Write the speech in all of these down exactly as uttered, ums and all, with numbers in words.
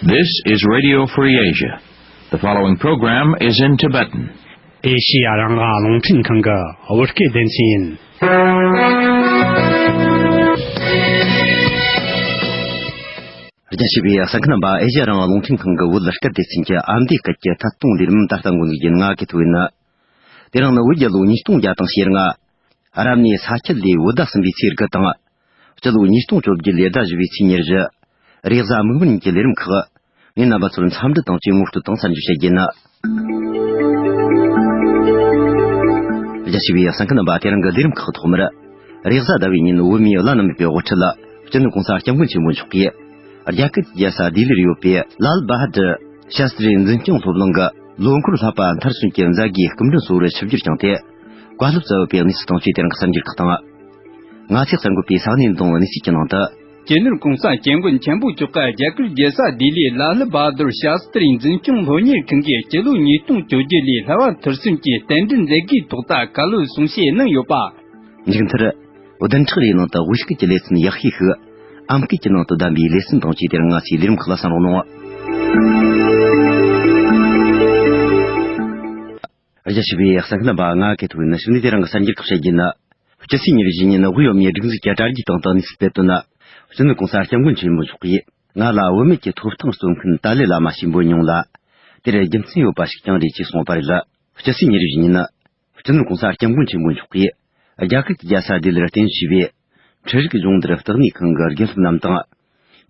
This is Radio Free Asia. The following program is in Tibetan. ཨེ་ཤི་ཡ་རང་དབང་རླུང་འཕྲིན་ཁང་གི་བོད་སྐད་སྡེ་ཚན་ཡིན། རྒྱ་ཆེ་བའི་གསན་མཁན་རྣམ་པ། ཨེ་ཤི་ཡ་རང་དབང་རླུང་འཕྲིན་ཁང་གི་བོད་སྐད་སྡེ་ཚན་གྱི་ཨ་མདོའི་སྐད་ཀྱི་ཐད་གཏོང་ལས་རིམ་ད་ལྟ་འགོ་འཛུགས་རྒྱུ་ཡིན། ང་གི་ཐུགས་ཡིན། དེ་རིང་ནི་བོད་རྒྱལ་ལོ་ཉིས་སྟོང་བརྒྱ་དང་ཞེ་ལྔ། རབ་གནས་ས་ཁྱི་ལོའི་བོད་ཟླ་གསུམ་པའི་ཚེས་དགུ་དང་། སྤྱི་ལོ་ཉིས་སྟོང་བཅོ་བརྒྱད་ལོའི་ཟླ་བཞི་པའི་ཚེས་ཉེར་བཞི། རེས་གཟའ་མིག་དམར་ཉིན་གྱི་ལས་རིམ་ཁག་ངས་རྣམ་པ་ཚོར་འཚམས་འདྲི་དང་བཅས་ངོ་སྤྲོད་དང་གསར་འགྱུར་བཤད་རྒྱུ་ཡིན། རྒྱ་ཆེ་བའི་གསན་མཁན་རྣམ་པ། དེ་རིང་གི་ལས་རིམ་ཁག་ཐོག་མར། རེས་གཟའ་ཟླ་བའི་ཉིན་བོད་མིའི་བླ་ན་མེད་པའི་དབུ་ཁྲིད། སྤྱི་ནོར་༸གོང་ས་༸སྐྱབས་མགོན་ཆེན་པོ་མཆོག་གིས། རྒྱ་སྐད་ཀྱི་རྒྱལ་ས་ལྡི་ལིར་ཡོད་པའི་ལཱལ་བྷ་ཧ་ཏྲི་ཤཱསྟྲི་འཛིན་སྐྱོང་སློབ་གླིང་གི་ལོ་འཁོར་ལྷག་པ་མཐར་སོན་གྱི་མཛད་སྒོའི་སྐུ་མགྲོན་གཙོ་བོར་ཆིབས་བསྒྱུར་བསྐྱངས་ཏེ། བཀའ་སློབ་སྩལ་ཡོད་པའི་གནས་ཚུལ་དང་བཅས་དེ་རིང་གི་གསར་འགྱུར་ཁག་དང་། ང་ཚོས་གསར་འགོད་པའི་ས་གནས་དང་གནས་ཚུལ་གྱི་ནང་དུ། སྤྱི་ནོར་༸གོང་ས་༸སྐྱབས་མགོན་ཆེན་པོ་མཆོག་གིས་རྒྱ་གར་རྒྱལ་ས་ལྡི་ལིའི་ལཱལ་བྷ་དུར་ཤཱསྟྲི་འཛིན་སྐྱོང་སློབ་གཉེར་ཁང་གི་སྤྱི་ལོ་ཉིས་སྟོང་བཅོ་བརྒྱད་ལོའི་ལྷ་བབས་མཐར་སོན་གྱི་རྟེན་འབྲེལ་མཛད་སྒོའི་ཐོག་ད་བཀའ་སློབ་གསུང་བཤད་གནང་ཡོད་པ། མཇུག་མཐར། བདུན་ཕྲག་རེའི་ནང་དུ་བོད་སྐད་ཀྱི་ལེ་ཚན་ཡག་ཤོས་ཤིག་ཨམ་སྐད་ཀྱི་ནང་དུ་བདམས་པའི་ལེ་ཚན་དང་བཅས་དེ་རིང་ང་ཚོའི་ལས་རིམ་ཁག་ལ་གསན་རོགས་གནང་། རྒྱ་ཆེ་བའི་གསན་མཁན་རྣམ་པ། ང་གི་ཐུགས་ཡིན། གཞུག་ནས་དེ་རིང་གི་གསར་འགྱུར་ཁག་བཤད་རྒྱུ་ཡིན། སྤྱི་ཚེས་ཉེར་བཞི་ཉིན་དབུས་བོད་མིའི་སྒྲིག་འཛུགས་ཀྱི་དྲ་རྒྱའི་སྟེང་དུ་གནས་ཚུལ་སྤེལ་དོན། སྤྱི་ནོར་༸གོང་ས་༸སྐྱབས་མགོན་ཆེན་པོ་མཆོག་གིས། ང་ལ་བུད་མེད་ཀྱི་ཐོབ་ཐང་སྩོལ་མཁན་ཏཱ་ལའི་བླ་མ་ཞེས་འབོད་མྱོང་ལ། དེར་རྒྱུ་མཚན་ཡོད་པ་ཞིག་ཀྱང་རེད་ཅེས་གསུངས་པ་རེད། སྤྱི་ཚེས་ཉེར་བཞི་ཉིན། སྤྱི་ནོར་༸གོང་ས་༸སྐྱབས་མགོན་ཆེན་པོ་མཆོག་གིས། རྒྱ་གར་གྱི་རྒྱལ་ས་ལྡི་ལིར་རྟེན་གཞི་བྱས་པའི། འཕྲུལ་རིག་སྦྱོང་བརྡར་བརྟག་གནས་ཁང་གི་དགེ་སློབ་རྣམས་དང་།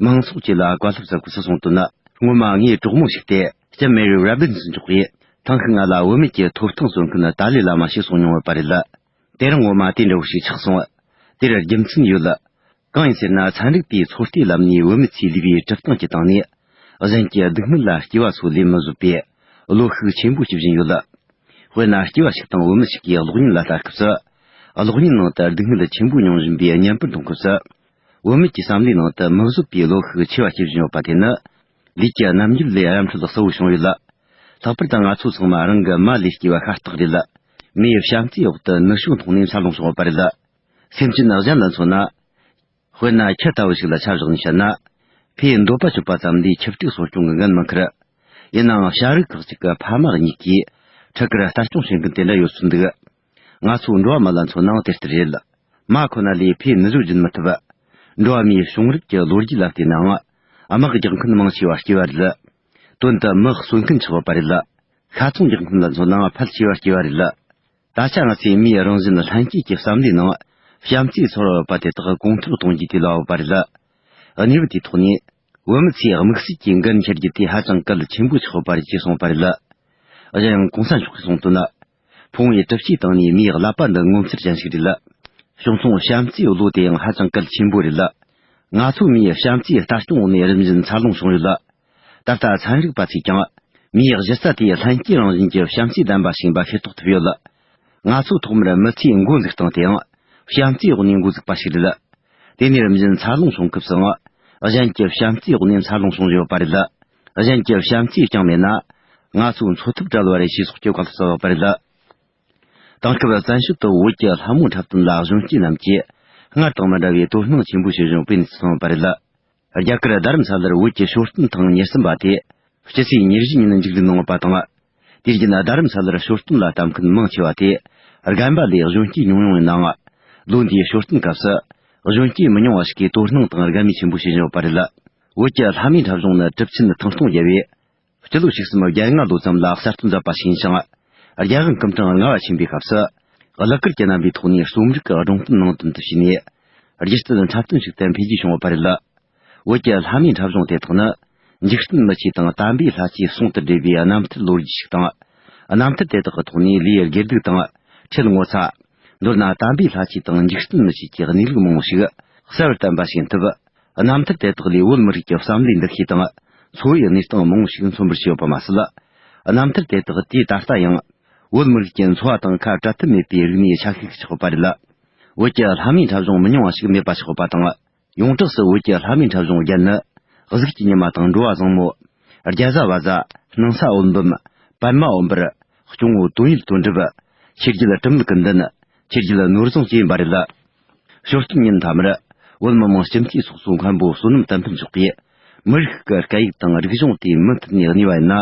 མང་ཚོགས་བཅས་ལ་བཀའ་སློབ་སྩལ་སྐབས་སུ་གསུངས་དོན། སྔོན་མ་ངའི་གྲོགས་མོ་ཞིག་སྟེ། ལྕམ་མེ་རི་ར་བིན་སི་མཆོག་གིས། ཐེངས་ཤིག་ང་ལ་བུད་མེད་ཀྱི་ཐོབ་ཐང་སྩོལ་མཁན་ཏཱ་ལའི་བླ་མ་ཞེས་གསུངས་མྱོང་ཡོད་པ་རེད། དེ་རིང་ངོ་མ་དེ་འདྲ་བོ་ཞིག་ཆགས་སོང་། དེར་རྒྱུ་མཚན་ཡོད། གང་ཡིན་ཟེར་ན། ཚན་རིག་པའི་འཚོ་ལྟའི་ལམ་ནས་བུད་མེད་ཚོས་ལུས་པའི་གྲུབ་སྟངས་ཀྱི་སྟེང་ནས། གཞན་གྱི་སྡུག་བསྔལ་ལ་སྐྱེ་བ་ཚོ་ལེན་མི་བཟོད་པའི་བློ་ཤུགས་ཆེན་པོ་སྐྱེ་བཞིན་ཡོད། དཔེར་ན། སྐྱེ་བ་ཞིག་དང་བུད་མེད་ཞིག་གིས་གློག་བརྙན་ལ་ལྟ་སྐབས་སུ། གློག་བརྙན་ནང་དུ་སྡུག་བསྔལ་ཆེན་པོ་མྱོང་བཞིན་པའི་བརྙན་པར་མཐོང་སྐབས་སུ། བུད་མེད་ཀྱི་བསམ་བློའི་ནང་དུ་མི་བཟོད་པའི་བློ་ཤུགས་ཆེ་བ་སྐྱེ་བཞིན་ཡོད་པ་དེ་ནི། ལུས་ཀྱི་རྣམ་འགྱུར་ལས་ར་འཕྲོད་གསལ་བོ་བྱུང་ཡོད། ལྷག་པར་དུ་ང་ཚོ་ཚང་མ་རང་གི་མ་ལས་སྐྱེས་པ་ཤ་སྟག་རེད། མིའི་བྱམས་བརྩེའི་འོག་ཏུ་ནུ་ཞོ་འཐུང་ནས་འཚར་ལོངས་བྱུང་བ་རེད། སེམས་ཅན་གཞན་ལ་མཚོན་ན། དཔེར་ན། ཁྱི་ལྟ་བུ་ཞིག་ལ་ཆ་བཞག་ནས་བཤད་ན། ཕས་འདོད་པ་སྤྱོད་པ་ཙམ་ལས་ཁྱི་ཕྲུག་གསོ་སྐྱོང་གི་འགན་མི་འཁུར། ཡིན་ནའང་བྱ་རིགས་ཁག་ཅིག་གི་ཕ་མ་གཉིས་ཀྱིས་ཕྲུ་གུར་ལྟ་སྐྱོང་བྱེད་མཁན་དེ་འདྲ་ཡོད་ཚུལ་འདུག། ང་ཚོ་འགྲོ་བ་མི་ལ་མཚོན་ནའང་དེ་ལྟར་རེད། མ་ཁོ་ན་ལས་ཕས་ནུ་ཞོ་སྦྱིན་མི་ཐུབ། འགྲོ་བ་མིའི་བྱུང་རབས་ཀྱི་ལོ་རྒྱུས་ལ་བལྟས་ནའང་། དམག་རྒྱག་མཁན་མང་ཆེ་བ་སྐྱེས་པ་རེད། དོན་དུ་མི་གསོད་མཁན་ཆགས་པ་རེད། ཤ་ཚོང་རྒྱག་མཁན་ལ་མཚོན་ནའང་ཕལ་ཆེ་བ་སྐྱེས་པ་རེད། ད་ཆ་ང་ཚོས་མིའི་རང་བཞིན་ལྷན་སྐྱེས་ཀྱི་བསམ་བློའི་ནང་བྱམས་བརྩེའི་ཚོར་བ་དེ་དག་གོང་མཐོར་གཏོང་རྒྱུ་དེ་ལ་འོས་པ་རེད། གནས་བབ་དེའི་ཐོག་ནས། བུད་མེད་ཚོས་དམིགས་བསལ་གྱིས་འགན་འཁྱེར་རྒྱུ་དེ་ཧ་ཅང་གལ་ཆེན་པོ་ཆགས་པ་རེད་ཅེས་གསུངས་པ་རེད། གཞན་ཡང་༸གོང་ས་མཆོག་གིས་གསུངས་དོན། ཕུང་བོའི་གྲུབ་ཆའི་སྟེང་ནས་མིའི་ཀླད་པ་འདི་ངོ་མཚར་ཅན་ཞིག་རེད། བྱུང་སོང་བྱམས་བརྩེའི་བློ་དེ་ཡང་ཧ་ཅང་གལ་ཆེན་པོ་རེད། ང་ཚོ་མིའི་བྱམས་བརྩེའི་ལྟ་སྐྱོང་འོག་ནས་རིམ་བཞིན་འཚར་ལོངས་བྱུང་ཡོད། ད་ལྟ་ཚན་རིག་པ་ཚོས་ཀྱང་། མིའི་གཞི་རྩ་དེ་ལྷན་སྐྱེས་རང་བཞིན་གྱི་བྱམས་བརྩེ་ལྡན་པ་ཞིག་ཡིན་པ་ཤེས་རྟོགས་ཐུབ་ཡོད། ང་ཚོ་ཐོག་མར་མི་ཚེའི་འགོ་འཛུགས་སྟངས་དེའང་བྱམས་བརྩེའི་འོག་ནས་འགོ་འཛུགས་པ་ཞིག་རེད། དེ་ནས་རིམ་བཞིན་འཚར་ལོངས་བྱུང་སྐབས་སུའང་། གཞན་གྱི་བྱམས་བརྩེའི་འོག་ནས་འཚར་ལོངས་བྱུང་བཞིན་ཡོད་པ་རེད། གཞན་གྱི་བྱམས་བརྩེས་བསྐྱངས་མེད་ན། ང་ཚོ་འཚོ་ཐབས་བྲལ་བ་རེད་ཞེས་སོགས་ཀྱི་བཀའ་སློབ་སྩལ་བ་རེད། དེང་སྐབས་བཙན་བྱོལ་དུ་བོད་ཀྱི་ལྷ་མོ་འཁྲབ་སྟོན་ལ་གཞོན་སྐྱེས་རྣམས་ཀྱིས་སྔར་དང་མི་འདྲ་བའི་དོ་སྣང་ཆེན་པོ་བྱེད་བཞིན་ཡོད་པའི་གནས་ཚུལ་ཐོན་པ་རེད། རྒྱ་གར་རྡ་རམ་ས་ལར་བོད་ཀྱི་ཞོ་སྟོན་ཐེངས་ཉེར་གསུམ་པ་དེ་སྤྱི་ཚེས་ཉེར་བཞི་ཉིན་མཇུག་སྒྲིལ་གནང་བ་དང་། དེ་བཞིན་རྡ་རམ་ས་ལར་ཞོ་སྟོན་ལ་བལྟ་མཁན་མང་ཆེ་བ་དེ་རྒན་པ་ལས་གཞོན་སྐྱེས་ཉུང་ཉུང་ཡིན་ནའང་། ལོ་འདིའི་ཞོ་སྟོན་སྐབས་སུ་གཞོན་སྐྱེས་མི་ཉུང་བ་ཞིག་གིས་དོ་སྣང་དང་དགའ་མོས་ཆེན་པོ་བྱེད་བཞིན་ཡོད་པ་རེད། བོད་ཀྱི་ལྷ་མོའི་འཁྲབ་གཞུང་ནི་གྲུབ་ཆེན་ཐང་སྟོང་རྒྱལ་བས་སྤྱི་ལོ་ཆིག་གསུམ་བརྒྱད་ལྔ་ལོ་ཙམ་ལ་གསར་གཏོད་མཛད་པ་ཞིག་ཡིན་ཞིང་། རྒྱལ་དབང་སྐུ་ཕྲེང་ལྔ་བ་ཆེན་པོའི་སྐབས་སུ་གླུ་གར་གྱི་རྣམ་པའི་ཐོག་ནས་རྩོམ་རིག་གི་སྒྲུང་གཏམ་ནང་དོན་དུ་བྱས་ནས། སྒྱུ་རྩལ་འཁྲབ་སྟོན་ཞིག་ཏུ་འཕེལ་རྒྱས་བྱུང་བ་རེད། བོད་ཀྱི་ལྷ་མོའི་འཁྲབ་གཞུང་དེ་དག་ནི། འཇིག་རྟེན་མི་ཆོས་དང་དམ་པའི་ལྷ་ཆོས་ཟུང་དུ་འབྲེལ་བའི་རྣམ་ཐར་ལོ་རྒྱུས་ཤིག་དང་། རྣམ་ཐར་དེ་དག་གི་ཐོག་ནས་ལུས་དགེ་སྡིག་དང་། འཕྲལ་ངོ་ཚ། མདོར་ན་དམ་པའི་ལྷ་ཆོས་དང་འཇིག་རྟེན་མི་ཆོས་ཀྱི་གནས་ལུགས་མང་བོ་ཞིག་གསལ་བར་བསྟན་པ་ཞིག་ཡིན་སྟབས། རྣམ་ཐར་དེ་དག་ལས་བོད་མི་རིགས་ཀྱི་བསམ་བློའི་འདུ་ཤེས་དང་། འཚོ་བའི་གནས་སྟངས་མང་བོ་ཞིག་མཚོན་པར་བྱས་ཡོད་པ་མ་ཟད། རྣམ་ཐར་དེ་དག་དུས་ད་ལྟ་ཡང་བོད་མི་རིགས་ཀྱི་འཚོ་བ་དང་ཁ་བྲལ་ཐབས་མེད་པའི་རིག་གནས་ཆ་ཤས་ཤིག་ཆགས་ཡོད་པ་རེད། བོད་ཀྱི་ལྷ་མོའི་འཁྲབ་གཞུང་མི་ཉུང་བ་ཞིག་མེད་པ་ཆགས་ཡོད་པ་དང་། ཡོངས་གྲགས་སུ་བོད་ཀྱི་ལྷ་མོའི་འཁྲབ་གཞུང་བརྒྱད་ནི། གཟུགས་ཀྱི་ཉི་མ་དང་འགྲོ་བ་བཟང་མོ། རྒྱ་བཟའ་བ་བཟའ། སྣང་ས་འོད་འབུམ། པདྨ་འོད་འབར། སྐྱོང་བུ་དོན་ཡོད་དོན་གྲུབ། ཆོས་རྒྱལ་དྲི་མེད་ཀུན་ལྡན། ཆོས་རྒྱལ་ནོར་བཟང་བཅས་ཡིན་པ་རེད། ཞོ་སྟོན་ཉིན་མཐའ་མར། བོད་མི་མང་སྤྱི་འཐུས་ཚོགས་གཙོ་མཁན་པོ་བསོད་ནམས་བསྟན་འཕེལ་མཆོག་གིས། མི་རིགས་ཤིག་གི་སྐད་ཡིག་དང་རིག་གཞུང་དེ་མུ་མཐུད་ནས་གནས་པ་ཡིན་ན།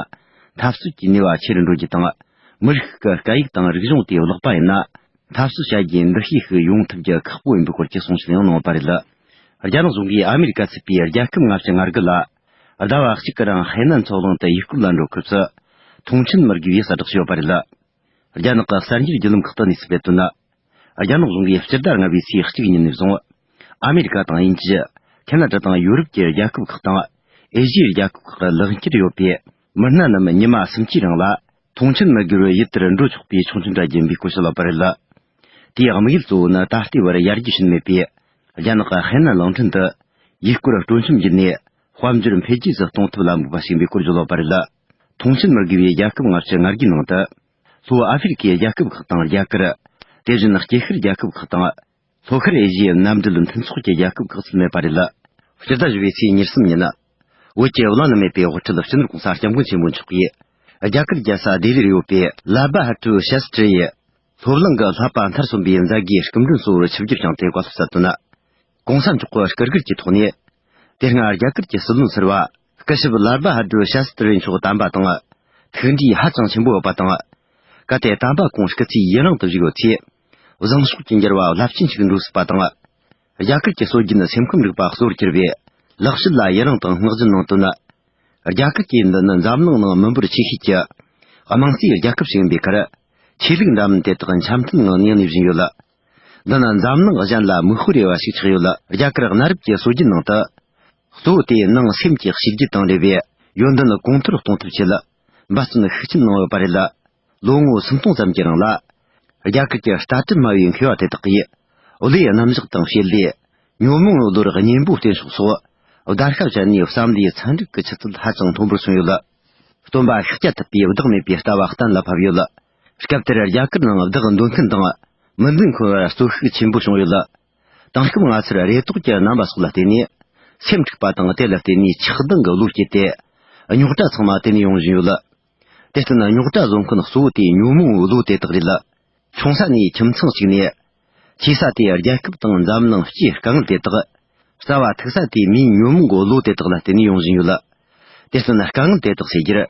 འཐབ་རྩོད་ཀྱི་ནུས་པ་ཆེ་རུ་འགྲོ་རྒྱུ་དང་། མི་རིགས་ཤིག་གི་སྐད་ཡིག་དང་རིག་གཞུང་དེ་བརླག་པ་ཡིན་ན། འཐབ་རྩོད་བྱ་རྒྱུའི་འདུ་ཤེས་ཤིག་ཡོང་ཐུབ་རྒྱུ་ཁག་པོ་ཡིན་པའི་སྐོར་གྱི་གསུང་བཤད་ཡང་གནང་བ་རེད། རྒྱ་ནག་གཞུང་གིས་ཨ་མི་རི་ཀ་ཚུད་པའི་རྒྱལ་ཁབ་ལྔ་བཅུ་ང་དགུ་ལ། ཟླ་བ་གཅིག་གི་རིང་ཧེ་ནན་མཚོ་གླིང་དུ་ཡུལ་སྐོར་ལ་འགྲོ་སྐབས་སུ། ཐོངས་མཆན་མི་དགོས་པའི་གསལ་བསྒྲགས་བྱས་ཡོད་པ་རེད། རྒྱ་ནག་གི་གསར་འགྱུར་བརྒྱུད་ལམ་ཁག་ཏུ་གནས་ཚུལ་སྤེལ་དོན། རྒྱ་ནག་གཞུང་གིས་སྤྱི་ཟླ་ལྔ་པའི་ཚེས་གཅིག་ཉིན་ནས་བཟུང་། ཨ་མེ་རི་ཀ་དང་དབྱིན་ཇི། ཁེ་ན་ཌ་དང་ཡོ་རོབ་ཀྱི་རྒྱལ་ཁབ་ཁག་དང་། ཨེ་ཤི་ཡའི་རྒྱལ་ཁབ་ཁག་གི་ལག་འཁྱེར་ཡོད་པའི་མི་སྣ་རྣམས་ཉི་མ་སུམ་ཅུའི་རིང་ལ། ཐོངས་མཆན་མི་དགོས་པར་ཡུལ་དེར་འགྲོ་ཆོག་པའི་ཆོག་མཆན་སྤྲད་རྒྱུ་ཡིན་པའི་སྐོར་བཤད་ཡོད་པ་རེད། དེའི་དམིགས་ཡུལ་གཙོ་བོ་ནི་ད་ལྟའི་བར་ཡར་རྒྱས་ཕྱིན་མེད་པའི་རྒྱ་ནག་གི་ཧེ་ནན་གླིང་ཕྲན་དུ། ཡུལ་སྐོར་སྤྲོ་འཆམ་བརྒྱུད་ནས་དཔལ་འབྱོར་འཕེལ་རྒྱས་སུ་གཏོང་ཐབས་ལ་དམིགས་པ་ཞིག་ཡིན་པའི་སྐོར་བརྗོད་ཡོད་པ་རེད། ཐོངས་མཆན་མི་དགོས་པའི་རྒྱལ་ཁབ་ལྔ་བཅུ་ང་དགུའི་ནང་དུ། ལྷོ་ཨ་ཧྥེ་རི་ཁའི་རྒྱལ་ཁབ་ཁག་དང་རྒྱ་གར། དེ་བཞིན་སྐྱེ་ཤར་རྒྱལ་ཁབ་ཁག་དང་། ལྷོ་ཤར་ཨེ་ཤི་ཡའི་མནའ་འབྲེལ་མཐུན་ཚོགས་ཀྱི་རྒྱལ་ཁབ་ཁག་ཚུད་མེད་པ་རེད། སྤྱི་ཟླ་བཞི་པའི་ཚེས་ཉེར་གསུམ་ཉིན། བོད་ཀྱི་བླ་ན་མེད་པའི་དབུ་ཁྲིད་སྤྱི་ནོར་གོང་ས་སྐྱབས་མགོན་ཆེན་པོ་མཆོག་གིས། རྒྱ་གར་རྒྱལ་ས་ལྡི་ལིར་ཡོད་པའི་ལ་བྷ་ཧ་ཏུ་ཤཱ་སྟྲི་ཡི། སློབ་གླིང་གི་བསླབ་པ་མཐར་སོན་པའི་མཛད་སྒོའི་སྐུ་མགྲོན་གཙོ་བོར་ཆིབས་བསྒྱུར་བསྐྱངས་ཏེ་བཀའ་སློབ་སྩལ་དོན། གོང་ས་མཆོག་གི་སྐུ་སྒེར་གྱི་ཐོག་ནས། དེ་སྔ་རྒྱ་གར་གྱི་སྲིད་བློན་ཟུར་པ་སྐུ་ཞབས་ལར་བྷ་ཧ་ཏུ་ཤཱ་སྟྲི་མཆོག་དམ་པ་དང་། ཐུགས་འདྲིས་ཧ་ཅང་ཆེན་པོ་ཡོད་པ་དང་། གལ་ཏེ་དམ་པ་ཁོང་སྐུ་ཚེ་ཡུན་རིང་དུ་བཞུགས་ཡོད་ཚེ། བཟང་ཕྱོགས་ཀྱི་འགྱུར་བ་རླབས་ཆེན་ཞིག་འགྲོ་སྲིད་པ་དང་། རྒྱ་གར་གྱི་སྲོལ་རྒྱུན་སེམས་ཁམས་རིག་པ་གཙོ་བོར་གྱུར་པའི་ལེགས་བཤད་ལ་ཡུན་རིང་དུ་བསྔགས་བརྗོད་གནང་དོན། རྒྱ་གར་གྱིས་འདི་ནི་འཛམ་གླིང་ནང་མི་འབོར་ཆེ་ཤོས་ཀྱི་དམངས་གཙོའི་རྒྱལ་ཁབ་ཞིག་ཡིན་པའི་ཁར། ཆོས་ལུགས་འདྲ་མིན་དེ་དག་འཆམ་མཐུན་ངང་གནས་བཞིན་ཡོད། འདི་ནི་འཛམ་གླིང་གཞན་ལ་མིག་དཔེར་རེ་བ་ཞིག་ཆགས་ཡོད། རྒྱ་གར་གནའ་རབས་ཀྱི་སྲོལ་རྒྱུན་ནང་དུ། གཙོ་བོ་དེ་ནང་སེམས་ཀྱི་གཤིས་རྒྱུད་དང་འབྲེལ་བའི་ཡོན་ཏན་གོང་མཐོར་གཏོང་ཐབས་ཆེད། འབད་བརྩོན་ཤུགས་ཆེན་གནང་ཡོད་པ་རེད། ལོ་ངོ་སུམ་སྟོང་ཙམ་གྱི་རིང་ལ། རྒྱ་གར་གྱི་ལྟ་གྲུབ་སྨྲ་བའི་མཁས་པ་དེ་དག་གིས། བློའི་རྣམ་གཞག་དང་བྱེད་ལས། ཉོན་མོངས་བློར་གཉེན་པོ་བསྟེན་ཕྱོགས་སོགས། བརྡར་ཤ་བཅད་ནས་བསམ་བློའི་ཚན་རིག་གི་ཆུ་ཚད་ཧ་ཅང་མཐོན་པོར་སོང་ཡོད། སྟོན་པ་ཤཱཀྱ་ཐུབ་པའི་བདག་མེད་པའི་ལྟ་བ་གཏན་ལ་ཕབ་ཡོད། སྐབས་དེར་རྒྱ་གར་ནང་བདག་འདོད་མཁན་དང་མི་འདོད་མཁན་བར་རྩོད་ཤུགས་ཆེན་པོ་བྱུང་ཡོད། དེང་སྐབས་ང་ཚོར་རེ་དོགས་ཀྱི་རྣམ་པ་སོགས་ལ་བརྟེན་ནས། སེམས་འཁྲུགས་པ་དང་། དེ་ལ་བརྟེན་ནས་ཆགས་སྡང་གི་བློ་སྐྱེས་ཏེ། རྙོག་དྲ་ཚང་མ་དེ་ནས་ཡོང་བཞིན་ཡོད། དེ་ལྟར་རྙོག་དྲ་བཟོ་མཁན་གཙོ་བོ་དེ་ཉོན་མོངས་བློ་དེ་དག་རེད། ཆུང་ས་ནས་ཁྱིམ་ཚང་གཅིག་ནས། ཆེ་ས་དེ་རྒྱལ་ཁབ་དང་འཛམ་གླིང་སྤྱིའི་དཀའ་ངལ་དེ་དག། རྩ་བ་ཐུག་ས་དེ་མིའི་ཉོན་མོངས་བློ་དེ་དག་ལ་བརྟེན་ནས་ཡོང་བཞིན་ཡོད། དེ་ལྟར་དཀའ་ངལ་དེ་དག་སེལ་རྒྱུར།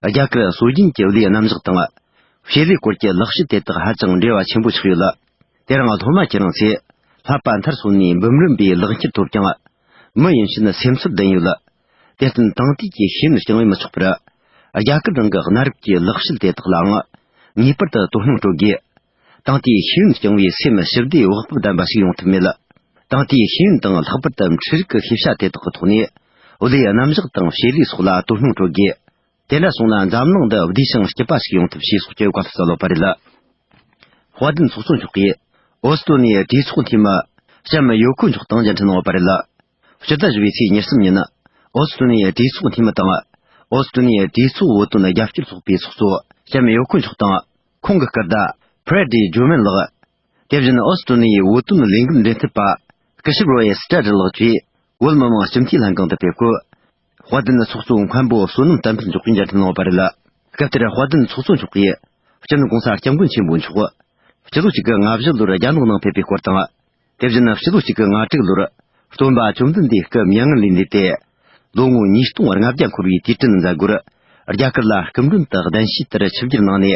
རྒྱ་གར་སྲོལ་རྒྱུན་གྱི་བློའི་རྣམ་གཞག་དང་། བྱེད་ལས་སྐོར་གྱི་ལེགས་བཤད་དེ་དག་ཧ་ཅང་འབྲེལ་བ་ཆེན་པོ་ཆགས་ཡོད། དེ་རིང་སློབ་མ་ཁྱེད་རང་ཚོས་བསླབ་པ་མཐར་སོན་ནས་འབུམ་རམས་པའི་ལག་འཁྱེར་ཐོབ་ཀྱང་། མི་ཡིན་ཕྱིན་སེམས་ཚོར་ལྡན་ཡོད། དེར་བརྟེན་དེང་དུས་ཀྱི་ཤེས་ཡོན་རྐྱང་བས་མི་ཆོག་པར། རྒྱ་གར་རང་གི་གནའ་རབས་ཀྱི་ལེགས་བཤད་དེ་དག་ལའང་ངེས་པར་དུ་དོ་སྣང་སྤྲོད་དགོས། དེང་དུས་ཤེས་ཡོན་རྐྱང་བས་སེམས་ཞི་བདེ་བག་ཕེབས་ལྡན་པ་ཞིག་ཡོང་ཐུབ་མེད། དེང་དུས་ཤེས་ཡོན་དང་ལྷག་པར་དུ་འཕྲུལ་རིག་གི་ཤེས་བྱ་དེ་དག་གི་ཐོག་ནས་བློའི་རྣམ་གཞག་དང་བྱེད་ལས་སོགས་ལ་དོ་སྣང་སྤྲོད་དགོས། དེ་འདྲ་སོང་ན་འཛམ་གླིང་འདི་བདེ་ཞིང་སྐྱིད་པ་ཞིག་ཡོང་ཐབས་ཞེས་སོགས་ཀྱི་བཀའ་སློབ་སྩལ་ཡོད་པ་རེད། དཔལ་ལྡན་ཚོགས་གཙོ་མཆོག་གིས་ཨོ་སི་ཀྲོ་ནི་ཡའི་གྲོས་ཚོགས་འཐུས་མི་ལྕམ་ཡོ་ཀོ་མཆོག་དང་མཇལ་འཕྲད་གནང་ཡོད་པ་རེད། སྤྱི་ཟླ་བཞི་པའི་ཚེས་ཉེར་གསུམ་ཉིན། ཨོ་སི་ཀྲོ་ནི་ཡའི་གྲོས་ཚོགས་འཐུས་མི་དང་། ཨོ་སི་ཀྲོ་ནི་ཡའི་གྲོས་ཚོགས་བོད་དོན་རྒྱབ་སྐྱོར་ཚོགས་པའི་ཚོགས་གཙོ་ལྕམ་ཡོ་ཀོ་མཆོག་དང་། ཁོང་གི་སྐུ་ཟླ་ཕྲེད་ཌི་ཇོ་མན་ལགས། དེ་བཞིན་ཨོ་སི་ཀྲོ་ནི་ཡའི་བོད་དོན་ལས་འགུལ་འབྲེལ་མཐུད་པ་སྐུ་ཞབས་རོ་ཡེ་སི་ཀྲ་ཏྲི་ལགས་བཅས་བོད་མི་མང་སྤྱི་འཐུས་ལྷན་ཁང་དུ་ཕེབས་སྐབས། དཔལ་ལྡན་ཚོགས་གཙོ་མཁན་པོ་བསོད་ནམས་བསྟན་འཕེལ་མཆོག་གིས་མཇལ་འཕྲད་གནང་ཡོད་པ་རེད། སྐབས་དེར་དཔལ་ལྡན་ཚོགས་གཙོ་མཆོག་གིས་སྤྱི་ནོར་གོང་ས་སྐྱབས་མགོན་ཆེན་པོ་མཆོག་སྤྱི་ལོ་གཅིག་དགུ་ལྔ་བཞི་ལོར་རྒྱ་ནག་ནང་ཕེབས་པའི་སྐོར་དང་། དེ་བཞིན་སྤྱི་ལོ་གཅིག་དགུ་ལྔ་དྲུག་ལོར་སྟོན་པ་བཅོམ་ལྡན་འདས་སྐུ་མྱ་ངན་ལས་འདས་ཏེ། ལོ་ངོ་ཉིས་སྟོང་ལྔ་བརྒྱ་འཁོར་བའི་དུས་དྲན་མཛད་སྒོར་རྒྱ་གར་ལ་སྐུ་མགྲོན་དུ་གདན་ཞུས་ལྟར་ཆིབས་བསྒྱུར་གནང་ནས།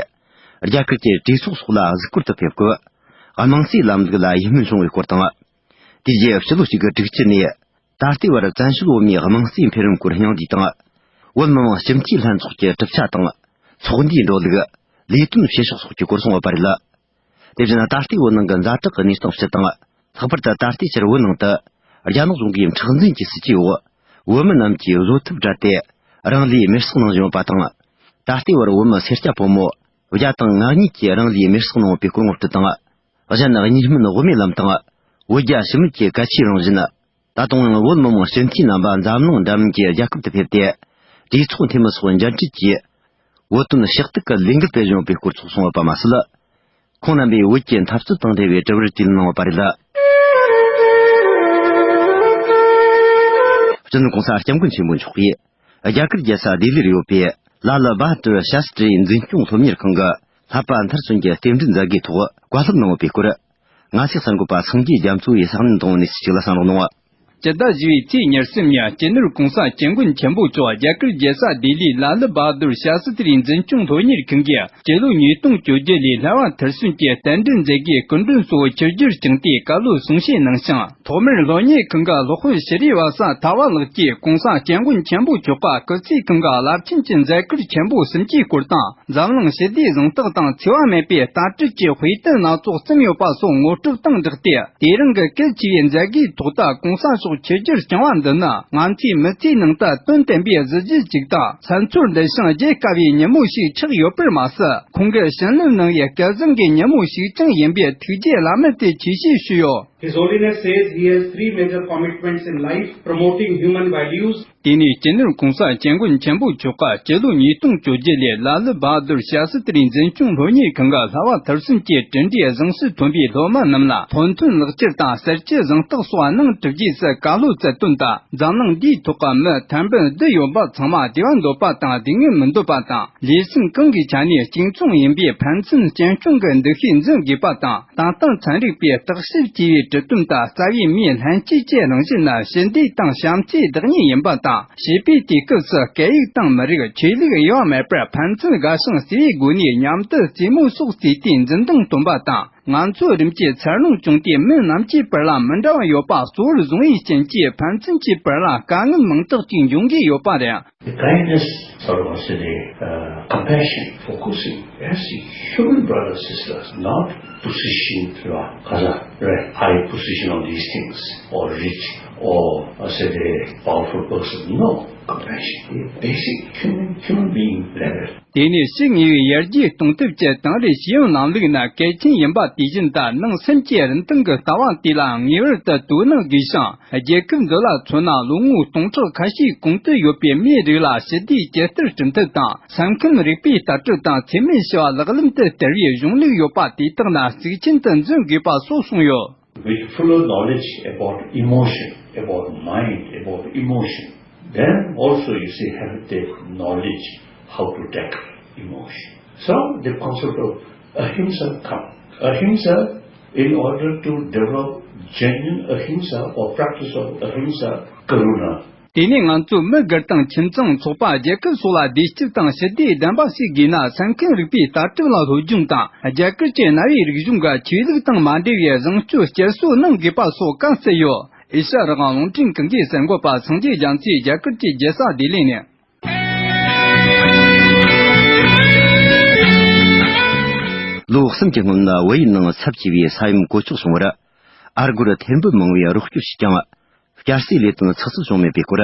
རྒྱ་གར་གྱི་གྲོས་ཚོགས་སོགས་ལ་གཟིགས་སྐོར་དུ་ཕེབས་སྐབས། དམངས་གཙོའི་ལམ་ལུགས་ལ་ཡིད་སྨོན་བྱུང་བའི་སྐོར་དང་། དེ་རྗེས་ཕྱི་ལོ་གཅིག་དགུ་དྲུག་ཅུ་ནས་ད་ལྟའི་བར་བཙན་བྱོལ་བོད་མིའི་དམངས་གཙོའི་འཕེལ་རིམ་སྐོར་སྙིང་བསྡུས་དང་། བོད་མི་མང་སྤྱི་འཐུས་ལྷན་ཚོགས་ཀྱི་གྲུབ་ཆ་དང་། ཚོགས་འདུའི་འགྲོ་ལུགས། ལས་དོན་བྱེད་ཕྱོགས་སོགས་ཀྱི་སྐོར་གསུངས་ཡོད་པ་རེད། དེ་བཞིན་ད་ལྟའི་བོད་ནང་གི་ཛ་དྲག་གི་གནས་སྟངས་སྤྱི་དང་། ལྷག་པར་དུ་ད་ལྟའི་ཆར་བོད་ནང་དུ་རྒྱ་ནག་གཞུང་གིས་མཁྲེགས་འཛིན་གྱི་སྲིད་ཇུས་འོག་བོད་མི་རྣམས་ཀྱིས་བཟོད་ཐབས་བྲལ་ཏེ་རང་ལུས་མེར་སྲེག་གནང་བཞིན་ཡོད་པ་དང་། ད་ལྟའི་བར་བོད་མི་སེར་སྐྱ་ཕོ་མོ་བརྒྱ་དང་ང་གཉིས་ཀྱིས་རང་ལུས་མེར་སྲེག་གནང་ཡོད་པའི་སྐོར་ངོ་སྤྲོད་དང་། གཞན་གཉིས་སྨན་དབུ་མའི་ལམ་དང་བོད་རྒྱ་ཞི་མོལ་གྱི་གལ་ཆེའི་རང་བཞིན། ད་དུང་བོད་མི་མང་སྤྱི་འཐུས་རྣམ་པ་འཛམ་གླིང་འདྲ་མིན་གྱི་རྒྱལ་ཁབ་ཏུ་ཕེབས་ཏེ། གྲོས་ཚོགས་འཐུས་མི་སོགས་མཇལ་འཕྲད་ཀྱིས། བོད་དོན་ཕྱོགས་བསྡུས་ཀྱི་ལས་འགུལ་སྤེལ་བཞིན་ཡོད་པའི་སྐོར་སོགས་གསུངས་ཡོད་པ་མ་ཟད། ཁོང་རྣམ་པས་བོད་ཀྱི་འཐབ་རྩོད་དང་འབྲེལ་བའི་དྲི་བར་དྲིས་ལན་གནང་ཡོད་པ་རེད། སྤྱི་ནོར་གོང་ས་སྐྱབས་མགོན་ཆེན་པོ་མཆོག་གིས། རྒྱ་གར་རྒྱལ་ས་ལྡི་ལིར་ཡོད་པའི་ལ་ལ་བྷ་ཏུ་ཤཱ་སྟྲི་ཡི་འཛིན་སྐྱོང་སློབ་གཉེར་ཁང་གི་བསླབ་པ་མཐར་སོན་གྱི་རྟེན་འབྲེལ་མཛད་སྒོའི་ཐོག་བཀའ་སློབ་གནང་ཡོད་པའི་སྐོར། ང་ཚོའི་གསར་འགོད་པ་སངས་རྒྱས་རྒྱ་མཚོ་ཡིས་གསར་སྣོན་བཏང་བའི་གནས་ཚུལ་ཞིག་ལ་གསན་རོགས་གནང་། སྤྱི་ཟླ་བཞི་པའི་ཚེས་ཉེར་གསུམ་ཉིན་སྤྱི་ནོར་གོང་ས་སྐྱབས་མགོན་ཆེན་པོ་མཆོག་རྒྱ་གར་རྒྱལ་ས་ལྡི་ལིའི་ལ་ལི་བྷ་དུར་ཤཱ་སི་ཏྲིའི་འཛིན་སྐྱོང་སློབ་གཉེར་ཁང་གི་སྤྱི་ལོ་ཉིས་སྟོང་བཅོ་བརྒྱད་ལོའི་ལྷ་བ་མཐར་སོན་གྱི་རྟེན་འབྲེལ་མཛད་སྒོའི་སྐུ་མགྲོན་གཙོ་བོ་ཆོས་རྒྱལ་བསྐྱངས་ཏེ་བཀའ་སློབ་གསུང་བཤད་གནང་ཞིང་། ཐོག་མར་སློབ་གཉེར་ཁང་གི་སློབ་དཔོན་ཤྲི་ཝ་ས་ཐ་བ་ལགས་ཀྱིས་གོང་ས་སྐྱབས་མགོན་ཆེན་པོ་མཆོག་གི་སྐུ་ཚེ་ཁང་གི་རླབས་ཆེན་གྱི་མཛད་ཁུར་ཆེན་པོ་གསུམ་གྱི་སྐོར་དང་། འཛམ་གླིང་ཞི་བདེའི་གཟེངས་རྟགས་དང་འཚེ་བ་མེད་པའི་ལྟ་གྲུབ་ཀྱི་དཔེ་སྟོན་སྣ་ཚོགས་བརྩམས་ཡོད་པ་སོགས་ངོ་སྤྲོད་དང་སྦྲགས་ཏེ། དེ་རིང་གི་གལ་ཆེ་བའི་མཛད་སྒོའི་ཐོག་ཏུ་གོང་ས་མཆོག་ཆོས་རྒྱལ་བསྐྱངས་པ་འདི་ནི་ང་ཚོའི་མི་ཚེའི་ནང་དུ་དོན་དམ་པའི་གཟི་བརྗིད་ཅིག་དང་། ཚ་འཚོལ་འདི་ཞིང་བརྗེད་དཀའ་བའི་ཉིན་མོ་ཞིག་ཆགས་ཡོད་པར་མ་ཟད། ཁོང་གི་བྱིན་རླབས་གནང་བའི་སྐལ་བཟང་གི་ཉིན་མོ་ཞིག་ཀྱང་ཡིན་པའི་ཐུགས་རྗེ་བླ་མེད་དུ་ཆེ་ཞུ་ཞུས་ཡོད། His Holiness says he has three major commitments in life, promoting human values, དེ་ནས་སྤྱི་ནོར་གོང་ས་སྐྱབས་མགོན་ཆེན་པོ་མཆོག་གིས་སྤྱི་ལོ་ཉིས་སྟོང་བཅོ་བརྒྱད་ལོའི་ལ་ལུ་བྷ་དུར་ཤཱ་སི་ཏྲིའི་འཛིན་སྐྱོང་སློབ་གཉེར་ཁང་གི་ལྷ་བ་མཐར་སོན་གྱི་དྲིན་དྲའི་གཟེངས་སུ་ཐོན་པའི་སློབ་མ་རྣམས་ལ་ཐོབ་ཐང་ལག་ཁྱེར་དང་གསལ་བྱེད་གཟེངས་རྟགས་སོགས་གནང་གྲུབ་རྗེས་སུ་བཀའ་སློབ་སྩལ་དོན་དང་། འཛམ་གླིང་འདིའི་ཐོག་གི་མི་ཐེར་འབུམ་བསྡུ་ཡོད་པ་ཚང་མ་བདེ་བ་འདོད་པ་དང་སྡུག་བསྔལ་མི་འདོད་པ་དང་། ལུས་སེམས་གང་གི་ཆ་ནས་གཅིག་མཚུངས་ཡིན་པའི་ཕན་ཚུན་གཅེན་སྐྱོང་གི་འདུ་ཤེས་འཛིན་དགོས་པ་དང་། ད་ལྟ་ཚན་རིག་པས་བརྟག་ཞིབ་བྱས་པའི་གྲུབ་དོན་ལྟར། རྩ་བའི་མིའི་ལྷན་སྐྱེས་ཀྱི་རང་བཞིན་ནི་ཞི་བདེ་དང་བྱམས་བརྩེའི་བདག་ཉིད་ཡིན་པ་དང་། བྱིས་པའི་དུས་སྐབས་སུ་སྐད་ཡིག་དང་མི་རིགས། ཆོས་ལུགས་དབྱེ་བ་མེད་པར་ཕན་ཚུན་དགའ་ཞིང་བརྩེ་བའི་སྒོ་ནས་མཉམ་དུ་རྩེད་མོ་སོགས་རྩེས་ཏེ་འཛིན་སྟངས་སྟོན་པ་དང་། ང་ཚོ་རིམ་གྱིས་འཚར་ལོངས་བྱུང་སྟེ་མི་རྣམས་ཀྱི་བར་ལ་མི་འདྲ་བ་ཡོད་པ་གཙོ་བོར་བཟུང་བའི་རྐྱེན་གྱིས་ཕན་ཚུན་གྱི་བར་ལ་དཀའ་ངལ་མང་དག་ཅིག་འབྱུང་གི་ཡོད་པ་རེད། The kindness, sort of, say, the uh, compassion, focusing as the human brothers, sisters, not position, right? High position on these things, or rich, or uh, say, the powerful person. No, compassion, the basic human, human being level. དེ་ནས་ཕྱི་དངོས་པོའི་ཡར་རྒྱས་གཏོང་ཐབས་ཀྱི་དེང་རབས་ཤེས་ཡོན་ལམ་ལུགས་ནི་གལ་ཆེན་ཡིན་པ་དེ་བཞིན་དུ། ནང་སེམས་ཀྱི་རིན་ཐང་གི་ལྟ་བ་དེ་ལ་ངེས་པར་དུ་དོ་སྣང་དགོས་ཤིང་། རྒྱལ་ཁབ་འདི་ལ་མཚོན་ན། ལོ་ངོ་སྟོང་ཕྲག་ཁ་ཤས་གོང་དུ་ཡོད་པའི་མིའི་རིགས་ལ་ཞི་བདེའི་ཇི་ལྟར་བསྐྲུན་ཐབས་དང་། ས་མཁན་རིག་པའི་ལྟ་གྲུབ་དང་འཚེ་མེད་ཞི་བ་ལག་ལེན་དུ་བསྟར་བའི་གཞུང་ལུགས་ཡོད་པ་དེ་དག་ནི་གཙིགས་ཆེན་དུ་འཛིན་དགོས་པ་སོགས་གསུངས་ཡོད། With fuller knowledge about emotion, about mind, about emotion, then also you see have the knowledge how to tackle emotion. So the concept of ahimsa come. Ahimsa, in order to develop genuine ahimsa or practice of ahimsa, karuna, དེ་ནས་ང་ཚོས་མི་སྒེར་དང་ཁྱིམ་ཚང་། ཚོགས་པ། རྒྱལ་ཁབ་སོགས་ལ་བདེ་སྐྱིད་དང་ཞི་བདེ་ལྡན་པ་ཞིག་དགོས་ན། ས་མཁན་རིག་པའི་ལྟ་གྲུབ་ལ་སློབ་སྦྱོང་དང་། རྒྱ་གར་གྱི་རྣ་བའི་རིག་གཞུང་གི་ཆོས་ལུགས་དང་མ་འབྲེལ་བའི་བཟང་སྤྱོད་བསྐྱར་གསོ་གནང་དགོས་པ་སོགས་བཀའ་སྩལ་ཡོད། ཨེ་ཤ་ཡ་རང་དབང་རླུང་འཕྲིན་ཁང་གི་གསར་འགོད་པ་སངས་རྒྱས་རྒྱ་མཚོས་རྒྱ་གར་གྱི་རྒྱལ་ས་ལྡི་ལི་ནས། ལོ་གསུམ་གྱི་སྔོན་ལ་བལ་ཡུལ་ནང་ཚབས་ཆེ་བའི་ས་ཡོམ་གོད་ཆག་བྱུང་བར། ཨ་སྒོར་ཐེར་འབུམ་མང་བའི་རོགས་སྐྱོར་ཞིག་ཀྱང་སྐྱར་གསོའི་ལས་དོན་ཚགས་ཚུད་བྱུང་མེད་པའི་སྐོར།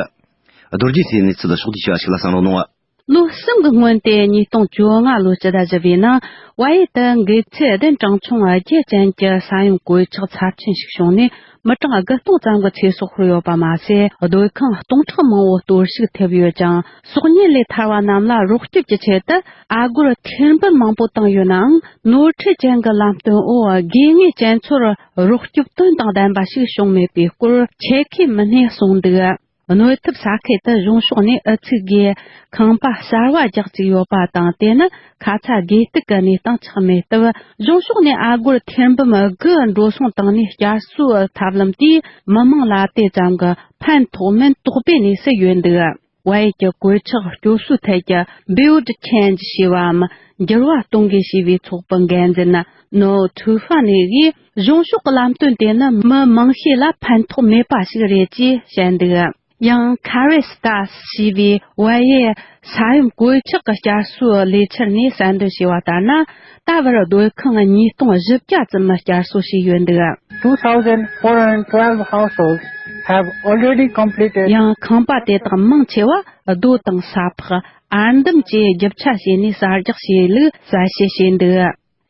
རྡོ་རྗེ་མཚོས་གནས་ཚུལ་ཕྱོགས་བསྡུས་ཞུ་བ་ཞིག་ལ་གསན་རོགས་གནང་། ལོ་གསུམ་གྱི་སྔོན་ཏེ་ཉིས་སྟོང་བཅོ་ལྔ་ལོའི་སྤྱི་ཟླ་བཞི་པའི་ནང་། བལ་ཡུལ་དུ་འགོས་ཚད་བདུན་གྲངས་ཆུང་བརྒྱད་ཅན་གྱི་ས་ཡོམ་གོད་ཆག་ཚབས་ཆེན་ཞིག་བྱུང་ནས། མི་གྲངས་དགུ་སྟོང་ཙམ་གྱི་ཚེ་སྲོག་ཤོར་ཡོད་པ་མ་ཟད། སྡོད་ཁང་སྟོང་ཕྲག་མང་བོ་གཏོར་བཤིག་ཐེབས་ཡོད་ཅིང་། སྲོག་ཉེན་ལས་ཐར་བ་རྣམས་ལ་རོགས་སྐྱོབ་ཀྱི་ཆེད་དུ་ཨ་སྒོར་ཐེར་འབུམ་མང་པོ་བཏང་ཡོད་ནའང་། ནོར་འཁྲུལ་ཅན་གྱི་ལམ་སྟོན་འོག་དགོས་ངེས་ཅན་ཚོར་རོགས་སྐྱོབ་དོན་དང་ལྡན་པ་ཞིག་བྱུང་མེད་པའི་སྐོར། ཆེད་མཁས་མི་སྣས་གསུངས་འདུག། གནོད་ཐེབས་ས་ཁུལ་དུ་གཞུང་ཕྱོགས་ནས་ཨུ་ཚུགས་ཀྱིས་ཁང་པ་གསར་པ་རྒྱག་བཅུག་ཡོད་པ་དང་། དེ་ནི་ཁ་ཚ་དགོས་གཏུག་གི་གནས་སྟངས་ཆགས་མེད་སྟབས། གཞུང་ཕྱོགས་ནས་ཨ་སྒོར་ཐེར་འབུམ་དགུ་འགྲོ་སོང་བཏང་ནས་བསྐྱར་གསོའི་ཐབས་ལམ་དེས་མི་མང་ལ་དེ་ཙམ་གྱི་ཕན་ཐོགས་མིན་དོགས་པའི་གནས་སུ་ཡོད་འདུག། བལ་ཡུལ་གྱི་གོད་ཆག་སྐྱོབ་གསོའི་ཐད་ཀྱི་Build Change ཞེས་པའམ་འགྱུར་བ་གཏོང་དགོས་ཞེས་པའི་ཚོགས་པའི་འགན་འཛིན་ནོ་ཐུ་ཧྥ་ནེ་ཡིས། གཞུང་ཕྱོགས་ཀྱི་ལམ་སྟོན་དེ་ནི་མི་མང་ཤས་ལ་ཕན་ཐོགས་མེད་པ་ཞིག་རེད་ཅེས་བཤད་འདུག། ཡང་Caritas ཞེས་པའི་བལ་ཡུལ་ས་ཡོམ་གོད་ཆག་གི་བསྐྱར་གསོའི་ལས་འཆར་ནས་གསལ་འདོན་བྱས་པ་ལྟར་ན། ད་བར་སྡོད་ཁང་ཉིས་སྟོང་བཞི་བརྒྱ་ཙམ་བསྐྱར་གསོ་བྱས་ཡོད་འདུག། Two thousand four hundred twelve households have already completed. ཡང་ཁང་པ་དེ་དག་མང་ཆེ་བ་རྡོ་དང་ས་ཕག་ཨར་འདམ་བཅས་རྒྱུ་ཆ་བྱས་ནས་གསར་རྒྱག་བྱས་ལུགས་གསལ་བཤད་བྱས་འདུག།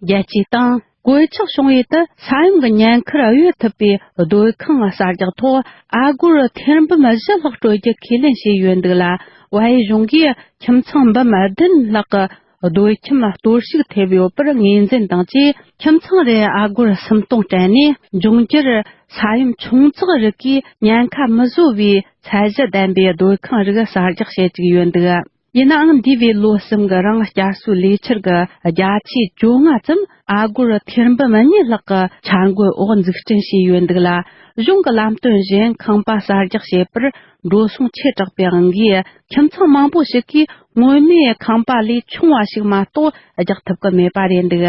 རྒྱལ་སྤྱིའི་སྟེང་གོད་ཆག་བྱུང་བའི་དུས་ས་ཡོམ་གྱི་ཉེན་ཁར་གཡོལ་ཐུབ་པའི་སྡོད་ཁང་གསར་རྒྱག་ཐོག་ཨ་སྒོར་ཐེར་འབུམ་བཞི་ལྷག་སྤྲོད་རྒྱུ་ཁས་ལེན་བྱས་ཡོད་འདུག་ལ། བལ་ཡུལ་གཞུང་གིས་ཁྱིམ་ཚང་འབུམ་བདུན་ལྷག་གི་སྡོད་ཁྱིམ་གཏོར་བཤིག་ཐེབས་ཡོད་པར་ངོས་འཛིན་དང་བཅས། ཁྱིམ་ཚང་རེར་ཨ་སྒོར་སུམ་སྟོང་སྤྲད་ནས། འབྱུང་འགྱུར་ས་ཡོམ་ཆུང་ཙག་རིགས་ཀྱིས་ཉེན་ཁ་མི་བཟོ་བའི་ཚད་གཞི་ལྡན་པའི་སྡོད་ཁང་རིགས་གསར་རྒྱག་བྱེད་ཀྱི་ཡོད་འདུག། ཡིན་ནའང་འདས་པའི་ལོ་གསུམ་གྱི་རིང་བསྐྱར་གསོའི་ལས་འཆར་གྱི་རྒྱ་ཆེ་བཅོ་ལྔ་ཙམ་ཨ་སྒོར་ཐེར་འབུམ་གཉིས་ལྷག་གི་འཆར་འགོད་འོག་འཛུགས་སྐྲུན་བྱས་ཡོད་འདུག་ལ། གཞུང་གི་ལམ་སྟོན་བཞིན་ཁང་པ་གསར་རྒྱག་བྱེད་པར་འགྲོ་སོང་ཆེ་དྲགས་པའི་དབང་གིས། ཁྱིམ་ཚང་མང་པོ་ཞིག་གིས་སྔོན་མའི་ཁང་པ་ལས་ཆུང་བ་ཞིག་མ་གཏོགས་རྒྱག་ཐུབ་ཀྱི་མེད་པ་རེད་འདུག་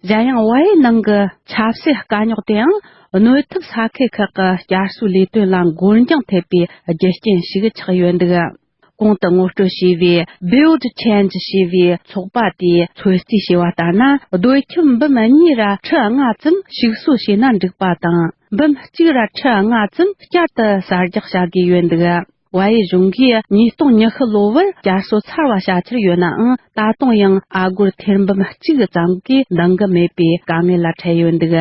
གཞན་ཡང་བལ་ཡུལ་ནང་གི་ཆབ་སྲིད་དཀའ་རྙོག་དེའང་གནོད་ཐེབས་ས་ཁུལ་ཁག་གི་བསྐྱར་གསོའི་ལས་དོན་ལ་འགོར་འགྱངས་ཐེབས་པའི་རྒྱུ་རྐྱེན་ཞིག་ཆགས་ཡོད་འདུག་གོང་དུ་ངོ་སྤྲོད་བྱས་པའི་Build Change ཞེས་པའི་ཚོགས་པ་དེས་ཚོད་རྩིས་བྱས་པ་ལྟར་ན། སྡོད་ཁྱིམ་འབུམ་གཉིས་ར་ཁྲི་ལྔ་ཙམ་ཞིག་གསོ་བྱས་ན་འགྲིག་པ་དང་། འབུམ་གཅིག་ར་ཁྲི་ལྔ་ཙམ་བསྐྱར་དུ་གསར་རྒྱག་བྱ་དགོས་ཡོད་འདུག་བལ་ཡུལ་གཞུང་གིས་ཉིས་སྟོང་ཉི་ཤུ་ལོ་བར་བསྐྱར་གསོ་ཚར་བ་བྱ་འཆར་ཡོད་ནའང་། ད་དུང་ཡང་ཨ་སྒོར་ཐེར་འབུམ་གཅིག་ཙམ་གྱིས་འདང་གི་མེད་པའི་དཀའ་ངལ་ལ་འཕྲད་ཡོད་འདུག་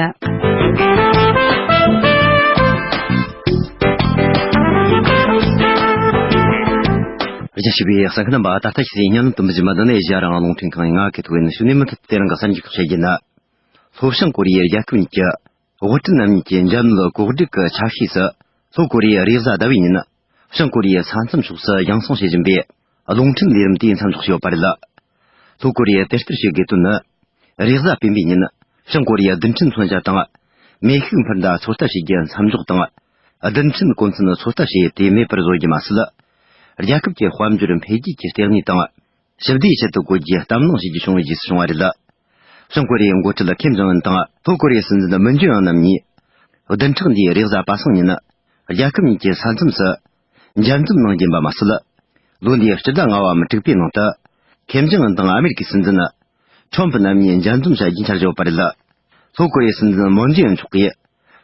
རྒྱ་ཆེ་བའི་གསན་མཁན་རྣམ་པ། ད་ལྟ་ཤེས་ཚེ་སྙན་ལམ་དུ་མི་བཞི་མ་འདི་ནས་ཨེ་ཤ་ཡ་རང་དབང་རླུང་འཕྲིན་ཁང་ཡིན། ང་གི་ཐུགས་ཡིན་ཞུ་ནས་མུ་མཐུད་དེ་རིང་གི་གསར་འགྱུར་ཁག་བཤད་རྒྱུ་ན། ལྷོ་བྱང་ཀོ་རི་ཡའི་རྒྱལ་ཁབ་གཉིས་ཀྱི་དབུ་ཁྲིད་རྣམ་གཉིས་ཀྱི་འཇམ་ལ་གོ་སྒྲིག་གི་ཆ་ཤས་སུ། ལྷོ་ཀོ་རི་ཡའི་རེས་གཟའ་ཟླ་བའི་ཉིན་བྱང་ཀོ་རི་ཡའི་ས་མཚམས་ཕྱོགས་སུ་ཡང་སྲུང་བྱེད་བཞིན་པའི་རླུང་འཕྲིན་ལས་རིམ་དེ་མཚམས་འཇོག་བྱས་ཡོད་པ་རེད། ལྷོ་ཀོ་རི་ཡས་དེ་ལྟར་བྱེད་དགོས་དོན་ནི། རེས་གཟའ་སྤེན་པའི་ཉིན་བྱང་ཀོ་རི་ཡའི་རྡུལ་ཕྲན་མཚོན་ཆ་དང་མེ་ཤུགས་འཕུར་མདའ་ཚོད་ལྟ་བྱེད་རྒྱུ་མཚམས་འཇོག་དང་། རྡུལ་ཕྲན་གོ་མཚོན་ཚོད་ལྟ་བྱེད་ཡུལ་དེ་མེད་པར་བཟོ་རྒྱུ་མ་ཟད། རྒྱལ་ཁབ་ཀྱི་དཔལ་འབྱོར་འཕེལ་རྒྱས་ཀྱི་ལྟེ་གནས་དང་། ཞི་བདེའི་ཆེད་དུ་བཀོལ་རྒྱུའི་གཏམ་གླེང་བྱེད་རྒྱུ་བྱུང་བའི་རྗེས་སུ་བྱུང་བ་རེད། བྱང་ཀོ་རི་ཡའི་འགོ་ཁྲིད་ཁིམ་ཇོང་ཨུན་དང་ལྷོ་ཀོ་རི་ཡའི་སྲིད་འཛིན་མུན་ཇེ་ཨིན་རྣམ་གཉིས། བདུན་ཕྲག་འདིའི་རེས་གཟའ་པ་སངས་ཉིན། རྒྱལ་ཁབ་གཉིས་ཀྱི་ས་མཚམས་སུ། མཇལ་འཛོམས་གནང་རྒྱུ་ཡིན་པ་མ་ཟད། ལོ་འདིའི་སྤྱི་ཟླ་ལྔ་བའམ་དྲུག་པའི་ནང་དུ། ཁིམ་ཇོང་ཨུན་དང་ཨ་མེ་རི་ཀའི་སྲིད་འཛིན། ཁྲོམ་ཕུ་རྣམ་གཉིས་མཇལ་འཛོམས་བྱ་རྒྱུའི་འཆར་ཡོད་པ་རེད། ལྷོ་ཀོ་རི་ཡའི་སྲིད་འཛིན་མོན་ཇེ་ཨིན་མཆོག་གིས།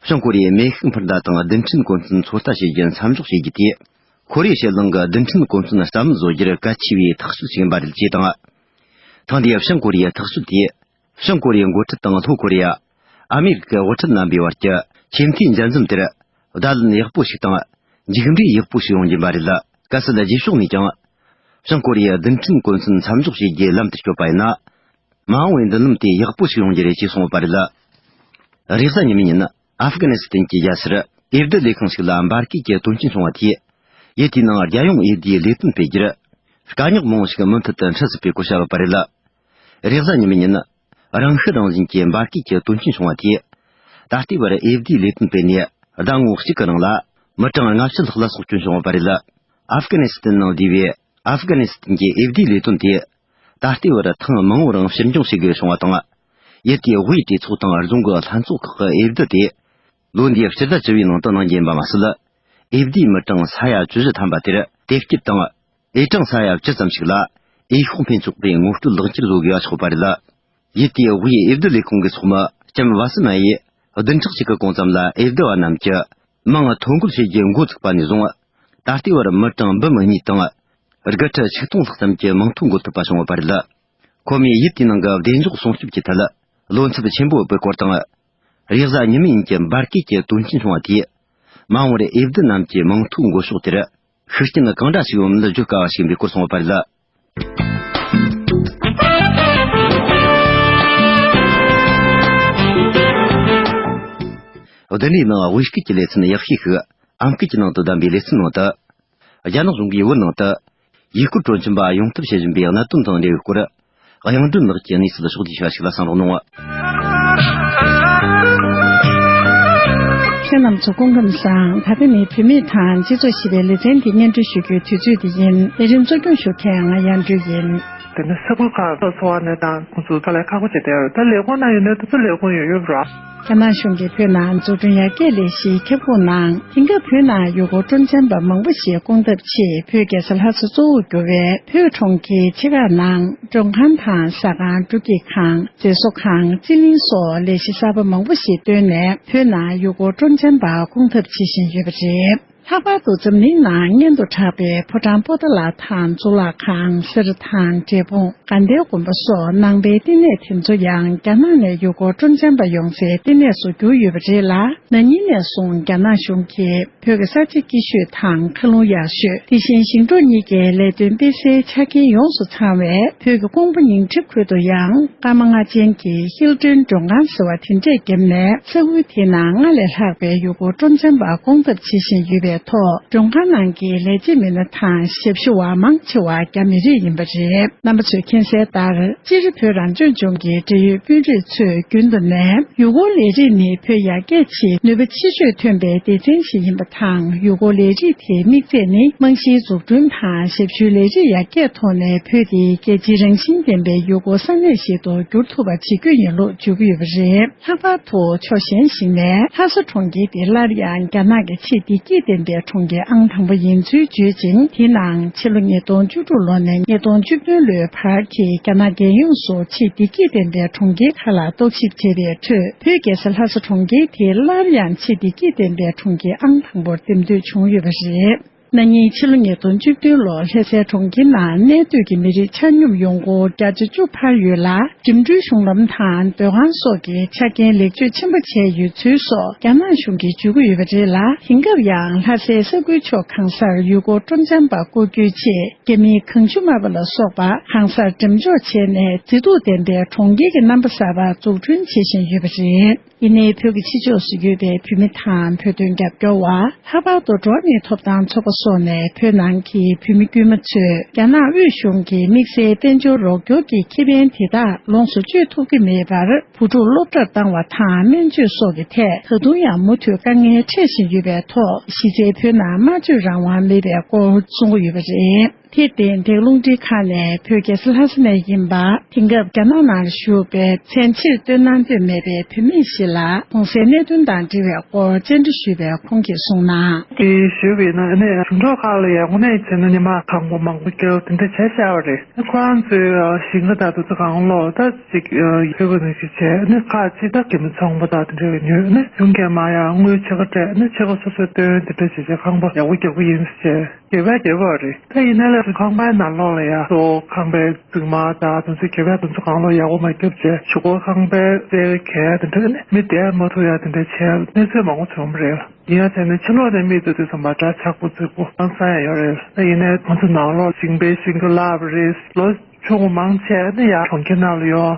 བྱང་ཀོ་རི་ཡའི་མེ་ཤུགས་འཕུར་མདའ་དང་རྡུལ་ཕྲན་གོ་མཚོན་ཚོད་ལྟ་བྱེད་རྒྱུ་མཚམས་འཇོག་བྱེད་རྒྱུ་དེས། ཁོ་རེ་ཕྱེད་གླིང་གི་རྡུལ་ཕྲན་གོ་མཚོན་གཏའ་མ་བཟོ་རྒྱུར་གལ་ཆེ་བའི་ཐག་གཅོད་ཞིག་ཡིན་པ་རེད་ཅེས་དང་། ཐེངས་འདིའི་བྱང་ཀོ་རི་ཡའི་ཐག་གཅོད་དེས། བྱང་ཀོ་རི་ཡའི་འགོ་ཁྲིད་དང་ལྷོ་ཀོ་རི་ཡ། ཨ་མེ་རི་ཀའི་དབུ་ཁྲིད་རྣམ་པའི་བར་གྱི་ཆེས་མཐོའི་མཇལ་འཛོམས་དེར་བརྡ་ལན་ཡག་པོ་ཞིག་དང་། མཇུག་འབྲས་ཡག་པོ་ཞིག་ཡོང་རྒྱུ་ཡིན་པ་རེད། གལ་སྲིད་རྗེས་ཕྱོགས་ནས་ཀྱང་། བྱང་ཀོ་རི་ཡའི་རྡུལ་ཕྲན་གོ་མཚོན་མཚམས་འཇོག་བྱེད་རྒྱུའི་ལམ་དུ་སྐྱོད་པ་ཡིན་ན། མ་འོངས་པའི་མདུན་ལམ་དེ་ཡག་པོ་ཞིག་ཡོང་རྒྱུ་རེད་ཅེས་གསུངས་ཡོད་པ་རེད། རེས་གཟའ་ཉི་མའི་ཉིན། ཨབ་གྷ་ནི་སི་ཐན་གྱི་རྒྱལ་སར་འོས་བསྡུ་ལས་ཁང་ཞིག་ལ་འབར་གས་ཀྱི་དོན་རྐྱེན་བྱུང་བ་དེས། ཡུལ་དེའི་ནང་རྒྱལ་ཡོངས་འོས་བསྡུའི་ལས་དོན་སྤེལ་རྒྱུར། དཀའ་རྙོག་མང་བོ་ཞིག་མུ་མཐུད་དུ་འཕྲད་སྲིད་པའི་སྐོར་བཤད་ཡོད་པ་རེད། རེས་གཟའ་ཉི་མའི་ཉིན། རང་ཤི་རང་བཞིན་གྱི་འབར་གས་ཀྱི་དོན་རྐྱེན་བྱུང་བ་དེས། ད་ལྟའི་བར་འོས་བསྡུའི་ལས་དོན་སྤེལ་ནས་ཟླ་ངོ་གཅིག་གི་རིང་ལ། མི་གྲངས་ལྔ་བཅུ་ལྷག་ལ་སྲོག་སྐྱོན་བྱུང་ཡོད་པ་རེད། ཨབ་གྷ་ནི་སི་ཐན་ནང་བསྡུས་པའི་ཨབ་གྷ་ནི་སི་ཐན་གྱི་འོས་བསྡུའི་ལས་དོན་དེ། ད་ལྟའི་བར་ཐེངས་མང་བོའི་རིང་ཕྱིར་འགྱངས་བྱེད་དགོས་བྱུང་བ་དང་། ཡུལ་དེའི་དབུས་གྲོས་ཚོགས་དང་རྫོང་གི་ལྷན་ཚོགས་ཁག་གི་འོས་བསྡུ་དེ། ལོ་འདིའི་སྤྱི་ཟླ་བཅུ་བའི་ནང་དུ་གནང་རྒྱུ་ཡིན་པ་མ་ཟད། འོས་བསྡུའི་མི་གྲངས་ས་ཡ་བཅུ་བཞི་ཐམ་པ་དེར་དེབ་སྐྱེལ་དང་། འོས་གྲངས་ས་ཡ་བཅུ་ཙམ་ཞིག་ལ་འོས་ཤོག་འཕེན་ཆོག་པའི་ངོ་སྤྲོད་ལག་འཁྱེར་བཟོ་དགོས་པ་ཆགས་པ་རེད། ཡུལ་དེའི་དབུས་འོས་བསྡུ་ལས་ཁུངས་ཀྱི་ཚོགས་མི་ལྕམ་ཝ་སི་མ་ཡིས་བདུན་ཕྲག་གཅིག་གི་གོང་ཙམ་ལ་འོས་བསྡུ་བ་རྣམས་ཀྱི་མིང་ཐོ་འགོད་བྱེད་རྒྱུ་འགོ་བཙུགས་པ་ནས་བཟུང་། ད་ལྟའི་བར་མི་གྲངས་འབུམ་གཉིས་དང་། དགུ་ཁྲི་ཆིག་སྟོང་ལྷག་ཙམ་གྱི་མིང་ཐོ་འགོད་ཐུབ་པ་བྱུང་ཡོད་པ་རེད། ཁོ་མོས་ཡུལ་དེའི་ནང་གི་བདེ་འཇགས་སྲུང་སྐྱོབ་ཀྱི་ཐད་བློ་འཚབ་ཆེན་པོ་ཡོད་པའི་སྐོར་དང་། རེས་གཟའ་ཉི་མའི་ཉིན་གྱི་འབར་གས་ཀྱི་དོན་རྐྱེན་བྱུང་བ་དེས། མ་འོངས་པར་འོས་བསྡུ་རྣམས་ཀྱི་མིང་ཐོ་འགོད་ཕྱོགས་དེར་ཤུགས་རྐྱེན་གང་འདྲ་ཞིག་ཡོང་མིན་བརྗོད་དཀའ་བ་ཞིག་ཡིན་པའི་སྐོར་གསུངས་ཡོད་པ་རེད། བདུན་རེའི་ནང་དབུས་སྐད་ཀྱི་ལེ་ཚན་ཡག་ཤོས་ཤིག་ཨམ་སྐད་ཀྱི་ནང་དུ་བདམས་པའི་ལེ་ཚན་ནང་དུ། རྒྱ་ནག་གཞུང་གིས་བོད་ནང་དུ་ཡུལ་སྐོར་སྤྲོ་འཆམ་པ་ཡོང་ཐབས་བྱེད་བཞིན་པའི་གནད་དོན་དང་འབྲེལ་བའི་སྐོར། གཡང་སྒྲོན་ལགས་ཀྱིས་གནས་ཚུལ་ཕྱོགས་བསྡུས་ཤིག་གསན་རོགས་གནང་། ཁྱེད་རྣམ་ཚོ་སྐུ་ཁམས་བཟང་། ད་ལྟ་ནི་བུད་མེད་དང་སྤྱི་ཚོགས་ཞེས་པའི་ལེ་ཚན་འདི་སྙན་སྒྲོན་ཞུ་རྒྱུའི་དུས་ཚོད་འདི་ཡིན། ལས་རིམ་གཙོ་སྐྱོང་ཞུ་མཁན་ང་གཡང་སྒྲོན་ཡིན། དེ་ནི་ས་ཁུལ་ཁག་ཏུ་འཚོ་བ་གནས་སྟངས་ཁོང་ཚོ་དཀའ་ལས་ཁག་པོ་བྱས་བསྡད་ཡོད་རེད། ད་ལས་ཁུངས་ནང་ཡོད་ན་དུས་ཚོད་ལས་ཁུངས་ཡོད་ཡོད་ར། རྒྱ་ནག་གཞུང་གིས་བོད་ནང་འཛུགས་སྐྲུན་ཡར་རྒྱས་ལས་གཞི་ཁྱབ་ཁོངས་ནང་དེང་སྐབས་བོད་ནང་ཡུལ་སྐོར་སྤྲོ་འཆམ་པ་མང་པོ་ཞིག་སྐོང་ཐབས་ཆེད་བོད་རྒྱལ་ས་ལྷ་ས་གཙོ་བོར་གྱུར་བའི་བོད་གྲོང་ཁྱེར་ཆེ་ཁག་ནང་མགྲོན་ཁང་དང་ཟ་ཁང་སྤྲོ་སྐྱིད་ཁང་མཛེས་བཟོ་ཁང་རྩིས་ལེན་སོགས་ལས་གཞི་གསར་པ་མང་པོ་ཞིག་བཏོན་ནས་བོད་ནང་ཡུལ་སྐོར་སྤྲོ་འཆམ་པ་སྐོང་ཐབས་བྱེད་བཞིན་ཡོད་པ་རེད། ལྷག་པར་དུ་འཛམ་གླིང་ནང་སྙན་དུ་གྲགས་པའི་ཕོ་བྲང་པོ་ཏཱ་ལ་དང་གཙུག་ལག་ཁང་གསེར་ཐང་འབྲས་སྤུངས་དགའ་ལྡན་དགོན་པ་སོགས་ནང་པའི་བསྟི་གནས་དེ་ཚོ་ཡང་རྒྱ་ནག་ནས་ཡུལ་སྐོར་སྤྲོ་འཆམ་པ་ཡོང་སའི་བསྟི་གནས་སུ་གྱུར་ཡོད་པ་རེད་ལ། ན་ནིང་ནས་བཟུང་རྒྱ་ནག་གཞུང་གིས་བོད་ཀྱི་ས་ཆ་སྐྱིད་ཤོས་དང་མཁའ་རླུང་ཡག་ཤོས། དེ་བཞིན་ཞིང་འབྲོག་གཉིས་ཀའི་ལས་དོན་སྤེལ་སའི་ཆ་རྐྱེན་ཡོངས་སུ་ཚང་བའི་བོད་ཀྱི་ཀོང་པོ་ཉིང་ཁྲི་ཁུལ་དུ་ཡང་སྐར་མ་ལྔ་ཅན་གྱི་ཧིལ་ཊོན་མགྲོན་ཁང་ཟེར་བ་དེ་འདྲས་བརྒྱབ་ནས་ས་ཁུལ་དེའི་ནང་སྔར་ལས་ལྷག་པའི་ཡུལ་སྐོར་སྤྲོ་འཆམ་པ་སྐོང་ཐབས་བྱེད་བཞིན་ཡོད་པའི་ ཐོག་མགྲོན་ཁང་ནང་གི་ལས་བྱེད་མི་སྣ་དང་ཞབས་ཞུ་བ་མང་ཆེ་བ་རྒྱ་མི་རིགས་ཡིན་པ་རེད། རྣམ་པ་ཚོས་མཁྱེན་གསལ་ལྟར། སྤྱིར་བོད་རང་སྐྱོང་ལྗོངས་ཀྱི་འབྲེལ་ཡོད་དཔོན་རིགས་ཚོས་རྒྱུན་དུ་ནས་ཡུལ་སྐོར་ལས་རིགས་ནི་བོད་ཡར་རྒྱས་ཆེད་ནུས་པ་ཆེ་ཤོས་ཐོན་པའི་སྡེ་ཚན་ཞིག་ཡིན་པ་དང་། ཡུལ་སྐོར་ལས་རིགས་དེའི་དམིགས་ཚད་ནི་རྨང་གཞིའི་འཛུགས་སྐྲུན་དང་ཞབས་ཞུའི་ལས་རིགས་ཡར་རྒྱས་ཐོག་ནས་བོད་དེ་རྒྱལ་སྤྱིའི་རང་བཞིན་ལྡན་པའི་ཡུལ་སྐོར་ས་གནས་ཤིག་ཏུ་འགྱུར་ཐུབ་པ་བྱེད་རྒྱུ་ཡིན་ལུགས་བརྗོད་ཀྱི་ཡོད་པ་རེད། ལྷག་པར་དུ་ཕྱོགས་གཞན་ཞིག་ནས་ལྷ་ས་གྲོང་ཁྱེར་དེ་སླར་ཡང་རྒྱ་ནག་གི་ཆེས་བདེ་སྐྱིད་ལྡན་པའི་གྲོང་ཁྱེར་ཨང་དང་པོ་ཡིན་ཚུལ་བརྗོད་ཅིང་། དེའི་ནང་ཕྱི་ལོ་ཉིས་སྟོང་བཅུ་དྲུག་ལོ་ནས་ཉིས་སྟོང་བཅུ་བདུན་ལོའི་བར་གྱི་རྒྱ་ནག་རྒྱལ་ཡོངས་སུ་ཆེས་བདེ་སྐྱིད་ལྡན་པའི་གྲོང་ཁྱེར་ཁག་ལ་རྟོག་ཞིབ་བྱས་པའི་ཁྲོད། བོད་རྒྱལ་ས་ལྷ་ས་གྲོང་ཁྱེར་དེ་སླར་ཡང་ཆེས་བདེ་སྐྱིད་ལྡན་པའི་གྲོང་ཁྱེར་ཨང་དང་པོར་འདེམས་ཐོན་བྱུང་ཡོད་པ་རེད། ན་ནིང་ཕྱི་ལོ་ཉིས་སྟོང་བཅུ་བདུན་ལོར་ལྷ་སའི་གྲོང་ཁྱེར་ནང་གནས་སྡོད་ཀྱི་མི་རིགས་ཆ་སྙོམས་ཡོང་སྒོ་བརྒྱ་ཆ་བཅུ་འཕར་ཡོད་ལ། འགྲིམ་འགྲུལ་གཞུང་ལམ་དང་སྡོད་ཁང་སོགས་ཀྱི་ཆ་རྐྱེན་ལེགས་བཅོས་ཆེན་པོ་བྱས་ཡོད་ཚུལ་སོགས་རྒྱ་ནག་གཞུང་གིས་བརྗོད་ཀྱི་ཡོད་པ་རེད་ལ། དེང་སྐབས་ཡང་ལྷ་སའི་ས་ཁུལ་ཕྱོགས་གང་སར་ཡུལ་སྐོར་སྤྲོ་འཆམ་པ་བསྐོ་རྒྱུའི་ཆེད། རྒྱ་མིའི་གངས་ཆུ་མར་པ་ལ་སོགས་པ་གང་སར་འགྲེམས་འཇོག་བྱས་ནས། མཛེས་སྡུག་ལྡན་པའི་གྲོང་ཁྱེར་གྱི་རྣམ་པ་གསར་པ་འཛུགས་སྐྲུན་བྱེད་བཞིན་ཡོད་པ་རེད། ཡིན་ནའི་བོད་ཀྱི་ཕྱི་ཕྱོགས་སུ་ཡོད་པའི་བོད་མི་དང་བོད་དོན་རྒྱབ་སྐྱོར་བ། ལྷག་པར་དུ་འགྲོ་བ་མིའི་ཐོབ་ཐང་ཚོགས་པ་སོགས་ནས་བོད་ནང་གི་བོད་མི་དཀྱུས་མ་ཚོས་རྒྱ་ནག་དབུས་གཞུང་གི་དམིགས་བསལ་དཔལ་འབྱོར་རོགས་སྐྱོར་གྱི་ཁེ་ཕན་དེ་དག་ལོངས་སུ་སྤྱོད་ཐུབ་ཀྱི་མེད་པར། བུ་ཕྲུག་སློབ་གྲྭར་བཏང་བ་དང་སྨན་བཅོས་སོགས་ཀྱི་ཐད་ད་དུང་ཡང་མུ་མཐུད་དཀའ་ངལ་འཕྲད་བཞིན་ཡོད་པའི་ཐོག་གཞི་རྩའི་བོད་ནང་སྨྲ་བརྗོད་རང་དབང་མེད་པའི་སྐོར་གསུང་གི་ཡོད་པ་རེད། དེར་བརྟེན། འདི་ག་རླུང་འཕྲིན་ཁང་ནས་བོད་རྒྱལ་ས་ལྷ་ས་ནས་ཡིན་པ། དེང་སྐབས་རྒྱ་ནག་ནང་བཞུགས་པའི་མཚན་ཕྱིར་བཏོན་གནང་འདོད་མེད་པའི་བུད་མེད་ཞིག་ལ་གོང་གསལ་གནད་དོན་དང་འབྲེལ་བའི་སྐོར་བཅར་འདྲི་ཞུས་པས། ཁོང་གིས་གསུངས་ན། དེ་ཞུས་པ་ཡིན་ན་ནི་ཞིང་འབྲོག་ཁག་ལ་ཡང་དངོས་གནས་བྱས་ན་ཉི་མ་ཁང་པ་མང་པོ་བརྒྱབ་དེ་འདྲ་བྱས་བཞག་པ་རེད། ཁོ་རང་ཚོའི་ཞིང་ཁ་དང་དུ་ཚོ་གང་ལོག་ད་ཅིག་ཕེབས་པ་ནང་བཞིན་བྱས་ནི་ཁག་ཅིག་ད་གད་མོ་ཚོང་པ་དང་དེ་འདྲ་ཉོས་ནི་ཡུང་གད་མ་ཡང་དངུལ་ཕྱེད་ཀ་སྤྲད་ནི་ཕྱེད་ཀ་སོ་སོས་བཏོན་དེ་འདྲ་བྱས་བྱས་ཁང་པ་ཡག་པོ་རྒྱག་གི་ཡིན་ཟེར་བྱས། རྒྱབ་པ་རྒྱབ་པ་རེད། ད་ཡིན་ན་ལས་ཁང་པའི་ནང་ལོགས་ལ་ཡ་སོ་ཁང་པའི་རྫིག་མ་དང་དེ་ཚོ་རྒྱབ་པ་དེ་ཚོ་གང་ལོགས་ཡག་པོ་མ་རྒྱབ་བྱས་གཞུག་གུ་ཁང་པའི་རྩེ་གས་དེ་འདྲ་ནི་མི་བསྡད་མ་ཐུབ་ཡ་དེ་འདྲ་བྱས་གནས་ཚུལ་མང་པོ་བྱུང་བ་རེད། ཡིན་ཡང་བྱས་ན་ཕྱི་ལོགས་ནས་མི་ཚོ་དེ་ཚོ་མ་འདྲ་ཆགས་པོ་རྫིག་པོ་ཨང་སང་ཡ་ཡོད་རེད། ད་ཡིན་ནའི་ང་ཚོ་ནང་ལོགས་ཞིང་པའི་ཞིང་ཁ་བརླག་པ་རེད། ལོ་ཆུང་ངུ་མང་ཆེ་ནི་ཡ་གྲོང་ཁྱེར་ནང་ལ་ཡོང་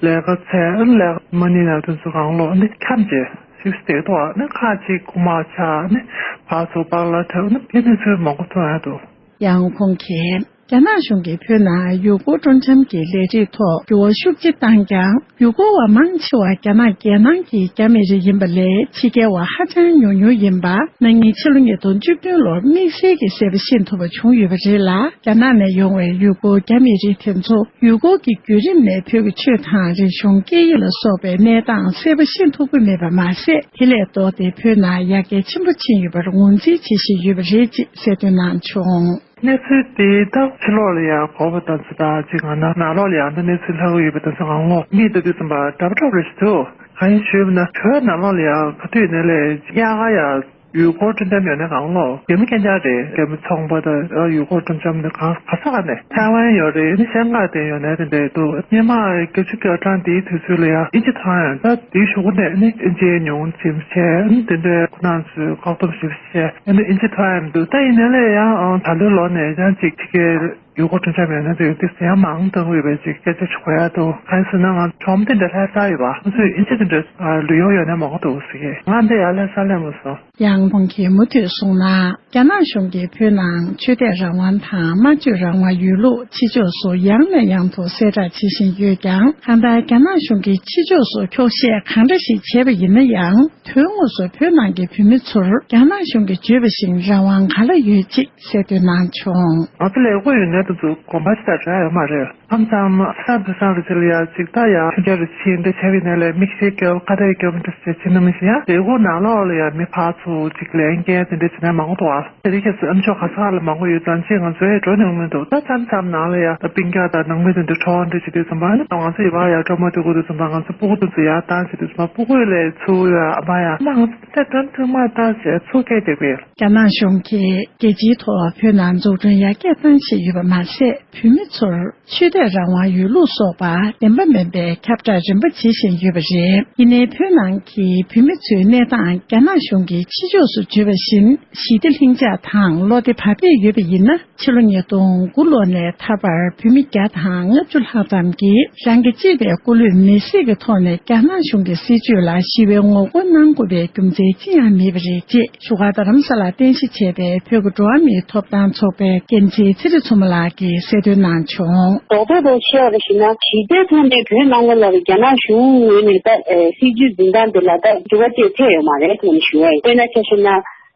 ལས་ཀ་འཚོལ་ལས་ཀ་མ་ནི་ན་དེ་ཚོ་གང་ལོགས་ནི་འཁྱམས་བྱས། ཞིག་སྟེ་ཐོག་ནི་ཁ་ཅིག་ཁུག་མ་ཆག་ནི་ཕར་ཚུར་པགས་ལ་འཁྲབ་ནི་དེ་ནི་ཚུལ་མང་པོ་མཐོང་ཡ་འདུག། ཡང་ཁོང་གིས། རྒྱ་ནག་གཞུང་གིས་བོད་ནང་ཡུལ་སྐོར་སྤྲོ་འཆམ་གྱི་ལས་རིགས་ཐོག་འགྱུར་བ་ཤུགས་ཆེ་བཏང་ཀྱང་། ཡུལ་སྐོར་བ་མང་ཆེ་བ་རྒྱ་ནག་རྒྱལ་ནང་གི་རྒྱ་མི་རིགས་ཡིན་པ་ལས་ཕྱི་རྒྱལ་བ་ཧ་ཅང་ཉུང་ཉུང་ཡིན་པ། ན་ནིང་ཕྱི་ལོ་ཉིས་སྟོང་བཅུ་བདུན་ལོར་དམིགས་བསལ་གྱི་གསལ་པོ་ཤེས་ཐུབ་པ་བྱུང་ཡོད་པ་རེད་ལ། རྒྱ་ནག་ནས་ཡོང་བའི་ཡུལ་སྐོར་རྒྱ་མི་རིགས་དེ་ཚོ། ཡུལ་སྐོར་གྱི་བརྒྱུད་རིམ་ནས་བོད་ཀྱི་ཆོས་དང་རིག་གཞུང་སྐད་ཡིག་ལ་སོགས་པའི་གནས་སྟངས་གསལ་པོ་ཤེས་ཐུབ་ཀྱི་མེད་པ་མ་ཟད། དེ་ལས་ལྡོག་སྟེ་བོད་ནང་ཡར་རྒྱས་ཆེན་པོ་ཕྱིན་ཡོད་པར་ངོས་འཛིན་བྱེད་བཞིན་ཡོད་པ་རེད་ཅེས་གསལ་སྟོན་གནང་བྱུང་། གནས་ཚུལ་དེ་དག་ཕྱི་ལོགས་ལ་ཡང་གོ་བ་དང་ཚོད་དང་ཅིག་ང་ན་ནང་ལོགས་ལ་ཡང་ད་གནས་ཚུལ་ལྷག་གི་ཡོད་པ་དང་ཚོད་གང་ལོག་མིག་ལྟ་དུས་ཙམ་པ་འདྲ་པོ་འདྲ་པོ་རེད་ཞུ་དུས་གང་ཡིན་ཞུས་པ་ན་བོད་ནང་ལོགས་ལ་ཡང་ག་དུས་ནས་ལས་གཡག་ག་ཡང་། ཡུལ་སྐོར་སྤྲོ་འཆམ་ཡོད་ན་གང་ལོག་རྒྱ་མི་རྐྱང་རྐྱང་རེད། རྒྱ་མི་ཚོང་པ་དང་ཡུལ་སྐོར་སྤྲོ་འཆམ་དེ་གང་ག་ས་ག་ནས་ཐའེ་ཝན་ཡོད་རེད། ནི་ཤང་ཀང་དེ་ཡོད་ན་དེ་འདྲས་འདུག་སྔོན་མ་བརྒྱད་ཅུ་གྱ་གྲངས་དེའི་དུས་ཚོད་ལ་ཡང་དབྱིན་ཇི་མཐོང་ཡང་ད་དེའི་གཞུག་གུ་ནས་ནི་དབྱིན་ཇི་ཉུང་ཅིག་བྱས་ནི་དེ་འདྲས་ཁོ་རང་ཚོས་བཀག་སྡོམ་ཞིག་བྱས་ནི་དབྱིན་ཇི་མཐོང་ཡང་འདུག་ད་ཡིན་ན་ལས་ཡང་ད་ལོའི་ལོ་ནས་ཡང་ཅིག་ཕྱི་རྒྱལ། ཡུལ་སྐོར་སྤྲོ་འཆམ་ཡོད་ན་དེ་དེ་ཟེར་ཡང་མང་དང་ཡོད་པའི་ཅིག་སྐད་ཆ་ཞིག་གོ་ཡ་འདུག་གང་ཡིན་ཟེར་ན་ང་གྲོང་དེ་འདྲ་ལྷ་ས་ཡོད་པ་ང་ཚོས་ཨིན་ཇི་དེ་འདྲ་ལུས་ཡོང་ཡོད་ན་མང་པོ་འདུག་ཟེར་གི་ང་འདི་ཡར་ལྷ་ས་སླེབས་མ་སོང་། ཡང་ཁོང་གིས་མུ་མཐུད་གསུངས་ན། རྒྱ་ནག་གཞུང་གིས་བོད་ནང་ཆོས་དད་རང་དབང་དང་སྨྲ་བརྗོད་རང་དབང་ཡོད་ལུགས་ཕྱི་ཕྱོགས་སུ་ཡང་ནས་ཡང་དུ་གསལ་བསྒྲགས་བྱེད་བཞིན་ཡོད་ཀྱང་། གང་ལྟར་རྒྱ་ནག་གཞུང་གིས་ཕྱི་ཕྱོགས་སུ་འཁྱོག་བཤད་གང་འདྲ་ཞིག་བྱས་པ་ཡིན་ན་ཡང་། དོན་དངོས་སུ་བོད་ནང་གི་བོད་མི་ཚོར་རྒྱ་ནག་གཞུང་གིས་བརྗོད་པ་བཞིན་རང་དབང་ག་ལ་ཡོད་ཅེས་གསལ་སྟོན་གནང་བྱུང་། ང་ཚོ་ལས་ཁུངས་ཡོད་ནའི་དེ་ཚོ་དགོངས་པ་ཞིག་དང་འདྲ་ཡོད་མ་རེད། མཚམས་མཚམས་ས་དེ་སང་རེ་ཚེ་ལ་ཡ་ཅིག་ད་ཡ་མཐུན་རྐྱེན་རེ་ཕྱིན་འདི་བྱས་པའི་ནང་ལས་མིག་ཤེལ་རྒྱབ་ཁ་བརྡ་རྒྱབ་འདི་བྱས་ཕྱིན་ནམ་ཞིག་ཡ་ལས་ཁུངས་ནང་ལོགས་ལ་ཡ་མི་ཕར་ཚུར་ཅིག་ལེན་མཁན་དེ་འདྲ་བྱེད་མཁན་མང་པོ་འདུག་ཨ། དེ་རིང་ཁྱེད་ཚོ་ཨ་མཆོག་ག་ས་ག་ལ་མང་པོ་ཡོད་ཙང་ཅིག་ང་ཚོའི་འགྲོ་མྱོང་མི་འདུག་ད་མཚམས་མཚམས་ནང་ལ་ཡ་ད་སྤུན་ཀྱག་དང་ནང་མི་དེ་འདྲ་གྲོགས་འདྲ་བྱེད་དུས་ཙམ་པ་ཨ་ནི་ང་ཚོ་ཡི་བ་ཡ་གྲོ་མ་དུ་གུ་དུ་ཙམ་པ་ང་ཚོ་སྤུ་གུ་དེ་ཚོ་ཡར་བཏང་བྱེད་དུས་ཙམ་པ་སྤུ་གུ་ལས་ཚུར་ཡ་ཨ་མ་ཡ་ཨ་མ་ང་ཚོ་ད་དོན་ཐུག་མ་ད་ཟེར་ཚུར་སྐད་རྒྱག་གི་ཡོད། རྒྱ་ནག་གཞུང་གིས་རྒྱལ་སྤྱིའི་ཐོག་བོད་ནང་འཛུགས་སྐྲུན་ཡར་རྒྱས་བཏང་བཞིན་ཡོད་པ་མ་ཟད། བོད་མི་ཚོར་ཆོས་དད་རང་དབང་ཡོད་ལུགས་སོགས་པ་བདེན་པ་མིན་པའི་ཁྱབ་བསྒྲགས་རིམ་པ་བྱེད་བཞིན་ཡོད་པ་རེད། ཡིན་ནའི་བོད་ནང་གི་བོད་མི་ཚོའི་གནས་སྟངས་རྒྱ་ནག་གཞུང་གིས་ ཕྱི་ཕྱོགས་སུ་བརྗོད་པ་བཞིན་ཞི་བདེ་ལྷིང་འཇགས་དང་བློ་བདེ་བག་ཕེབས་ཡོད་པ་ཡིན་ན། ཕྱི་ལོ་ཉིས་སྟོང་དགུ་ལོ་ནས་ད་བར་བོད་མི་བརྒྱ་དང་ལྔ་བཅུ་ལྷག་ཙམ་གྱིས་རང་གི་གཅེས་པའི་སྐུ་ལུས་མེར་སྲེག་གི་ཐོག་ནས་རྒྱ་ནག་གཞུང་གི་སྲིད་བྱུས་ལ་ཞི་བའི་ངོ་རྒོལ་གནང་དགོས་པའི་རྒྱུ་མཚན་ཅི་ཡང་མེད་པ་རེད་ཅེས་བཞུགས་སྒར་རྡ་རམ་ས་ལར་རྟེན་གཞི་བྱས་པའི་བོད་ཀྱི་འགྲོ་བ་མིའི་ཐོབ་ཐང་ཚོགས་པའི་འགན་འཛིན་ཚེ་རིང་མཚོ་མོ་ལགས་ཀྱིས་གསལ་སྟོན་གནང་བྱུང་། རྡོག་རྡོག་རྡོག་བཤད་པར་ཞུས་ན། ཞི་བདེའི་ཐོག་ནས་བོད་ནང་ལོགས་ལ་རྒྱ་ནག་གཞུང་ངོས་ནས་ད་ཨེ་སྲིད་བྱུས་འཛིན་སྟངས་དེ་ལ་ད་འགྱུར་བ་ཅིག་ཐེབས་ཡོད་མ་རེད་ཟེར་ནས་ཞུ་ཡ་ཡིན། དཔེར་ན་ཆ་བཞག་ན།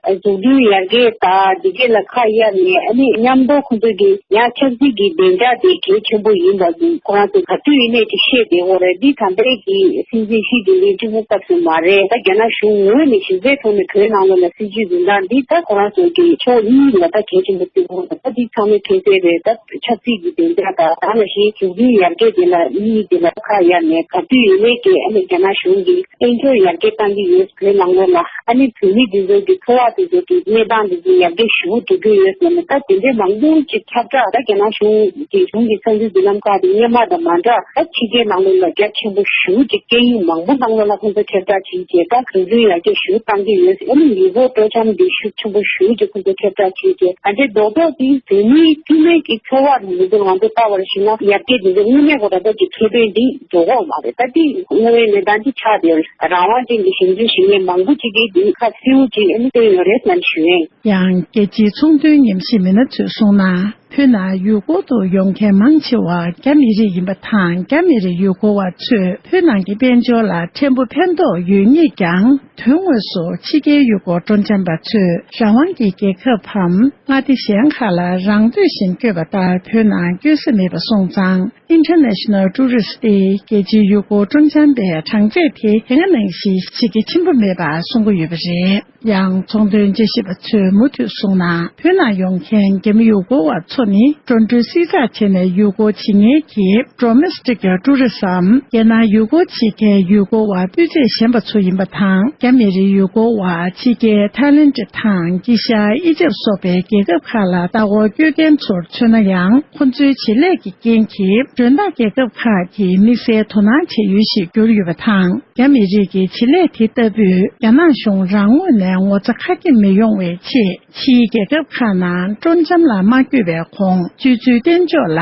འཛུགས་སྐྲུན་ཡར་རྒྱས་དང་འདི་གས་ལ་ཁ་གཡར་ནས། ཨ་ནི་མཉམ་དུ་ཁོང་ཚོས་ཀྱི་ཡང་ཆབ་སྲིད་ཀྱི་བདེ་འཇགས་དེ་གལ་ཆེན་པོ་ཡིན་པ་ཁོ་རང་ཚོས་ག་དུས་ཡིན་ནའི་ཅིག་བཤད་བསྡད་ཡོད་རེད། འདི་ད་ལྟའི་གི་སྲིད་འཛིན་ཞི་ཅིན་ཕིང་གཅིག་པུ་སྐབས་སུ་མ་རེད། ད་རྒྱ་ནག་གཞུང་ངོས་ནས་ཞི་བདེའི་ཐོག་ནས་བོད་ནང་ལོགས་ལ་སྲིད་བྱུས་འཛིན་སྟངས་འདི་ད་ཁོ་རང་ཚོ་གི་ཕྱོགས་གཉིས་ལ་ད་གལ་ཆེན་པོ་བརྩི་གི་ཡོད་རེད། ད་འདི་ཚང་མས་མཁྱེན་གསལ་རེད། ད་ཆབ་སྲིད་ཀྱི་བདེ་འཇགས་དང་ད་ནང་བཞིན་འཛུགས་སྐྲུན་ཡར་རྒྱས་དེ་ལ་གཉིས་དེ་ལ་ཁ་གཡར་ནས་ག་དུས་ཡིན་ནའི་གི་ཨ་ནི་རྒྱ་ནག་གཞུང་གིས་དཔལ་འབྱོར་ཡར་རྒྱས་བཏང་གི་ཡོད། བོད་ནང་ལོགས་ལ་ཨ་ནི་བོད་མི་འདི་ཚོ་གི་འཚོ་བ་དེ་ཚོ་གི་གནས་སྟངས་དེ་ཚོ་ཡར་རྒྱས་ཞེ་པོ་འགྲོ་གི་ཡོད་ཟེར་ནས། ད་དེ་འདྲའི་མང་པོ་ཅིག་ཁྱབ་བསྒྲགས། ད་རྒྱ་ནག་གཞུང་གི་གཞུང་གི་ས་འཛིན་མདུན་ལམ་ཁག་དེ་སྔོན་མ་དང་མ་འདྲ། ད་ཕྱི་རྒྱལ་ནང་ལོགས་ལ་རྒྱ་ཆེན་པོ་ཞེ་པོ་ཅིག་སྐད་ཡིག་མང་པོ་ནང་ལོགས་ལ་ཁོང་ཚོ་ཁྱབ་བསྒྲགས་བྱས་བྱས། ད་འཛུགས་སྐྲུན་ཡར་རྒྱས་ཞེ་པོ་བཏང་གི་ཡོད་ཟེར། ཨ་ནི་ཡུལ་སྐོར་སྤྲོ་འཆམ་དེ་ཤུགས་ཆེན་པོ་ཞེ་པོ་ཅིག་ཁོང་ཚོ་ཁྱབ་བསྒྲགས་བྱས་བྱས། ད་ལྟའི་རྡོག་རྡོག་དེ་བོད་མིའི་སྤྱི་མིའི་གི་འཚོ་བ་མི་འདུག་ང་ཚོ་ལྟ་བར་ཞུས་ན་ཡར་རྒྱས་དེ་ཚོ་དངོས་གནས་ཁོ་ད་ལྟ་གི་ཁེ་ཕན་འདི་འགྲོ་གི་ཡོད་མ་རེད། ད་འདི་དངོས་ཡོད་གནས་སྟངས་ཅིག་ཆགས་བསྡད་ཡོད་རེད། རང་དབང་ཅན་གྱི་ཞིབ་འཇུག་བྱེད་མཁན་མང་པོ་ཅིག་གིས་འདི་ཁ་གསལ་པོ་ཅིག་ཨ་ནི་བསྟན་ཡོད་རེད་ཟེར་ནས་ཞུ་ཡིན། ཡང་རྒྱལ་སྤྱིའི་ཚོང་དོན་ཉམས་ཞིབ་མི་སྣ་ཚོས་གསུངས་ན། བོད་ནང་ཡུལ་སྐོར་དུ་ཡོང་མཁན་མང་ཆེ་བ་རྒྱ་མི་རིགས་ཡིན་པ་དང་། རྒྱ་མི་རིགས་ཡུལ་སྐོར་བ་ཚོས་བོད་ནང་གི་དཔལ་འབྱོར་ལ་ཕྲན་བུ་ཕན་ཐོགས་ཡོད་ངེས་ཀྱང་། དོན་དངོས་སུ་ཕྱི་རྒྱལ་ཡུལ་སྐོར་སྤྲོ་འཆམ་པ་ཚོས་རང་དབང་གི་རྒྱལ་ཁབ་བམ་མངའ་སྡེ་གཞན་ཁག་ལ་རང་འདོད་བཞིན་བསྐྱོད་པ་ལྟར་བོད་ནང་བསྐྱོད་ས་མེད་པ་སོང་ཙང་། International Tourist སྟེ་རྒྱལ་སྤྱིའི་ཡུལ་སྐོར་སྤྲོ་འཆམ་པའི་གྲངས་ཚད་དེ་དེ་སྔ་ནང་བཞིན་ཞེ་གལ་ཆེན་པོ་མེད་པ་གསུང་གི་ཡོད་པ་རེད། ཡང་ཚོང་དོན་དཔྱད་ཞིབ་པ་ཚོས་མུ་མཐུད་གསུངས་ན། བོད་ནང་ཡོང་མཁན་རྒྱ་མི་ཡུལ་སྐོར་བ་ཚོ་ནི་འགྲོ་གྲོན་བསྲི་ཚགས་བྱས་ནས་ཡུལ་སྐོར་བྱེད་མཁན་གྱི་Domestic Tourism རྒྱལ་ནང་ཡུལ་སྐོར་བྱེད་མཁན་ཡུལ་སྐོར་བ་སྤུས་ཚད་ཞན་པ་ཚོ་ཡིན་པ་དང་། རྒྱ་མི་རིགས་ཡུལ་སྐོར་བ་ཕྱི་རྒྱལ་ཐའི་ལེནཌ་དང་དཀྱིལ་ཤར་ཨི་ཇེབ་སོགས་པའི་རྒྱལ་ཁབ་ཁག་ལ་ལྟ་སྐོར་སྐྱོད་མཁན་ཚོར་མཚོན་ན་ཡང་། ཁོ་ཚོའི་བྱེད་ལས་ཀྱི་རྐྱེན་གྱིས་མགྲོན་བདག་རྒྱལ་ཁབ་ཁག་གིས་དམིགས་བསལ་དོ་སྣང་བྱེད་ཡུལ་ཞིག་གྱུར་ཡོད་པ་དང་། རྒྱ་མི་རིགས་ཀྱི་བྱེད་ལས་དེ་ལྟ་བུས་རྒྱ་ནག་གཞུང་རང་ངོས་ནས་ངོ་ཚ་ཁ་སྐྱེངས་མི་ཡོང་བའི་ཆེད། ཕྱིའི་རྒྱལ་ཁབ་ཁག་ནང་སྤྲོ་འཆམ་ལ་མ་བསྐྱོད་པའི་གོང་། སྤྱོད་ཚུལ་བསྟེན་ཕྱོགས་ལ་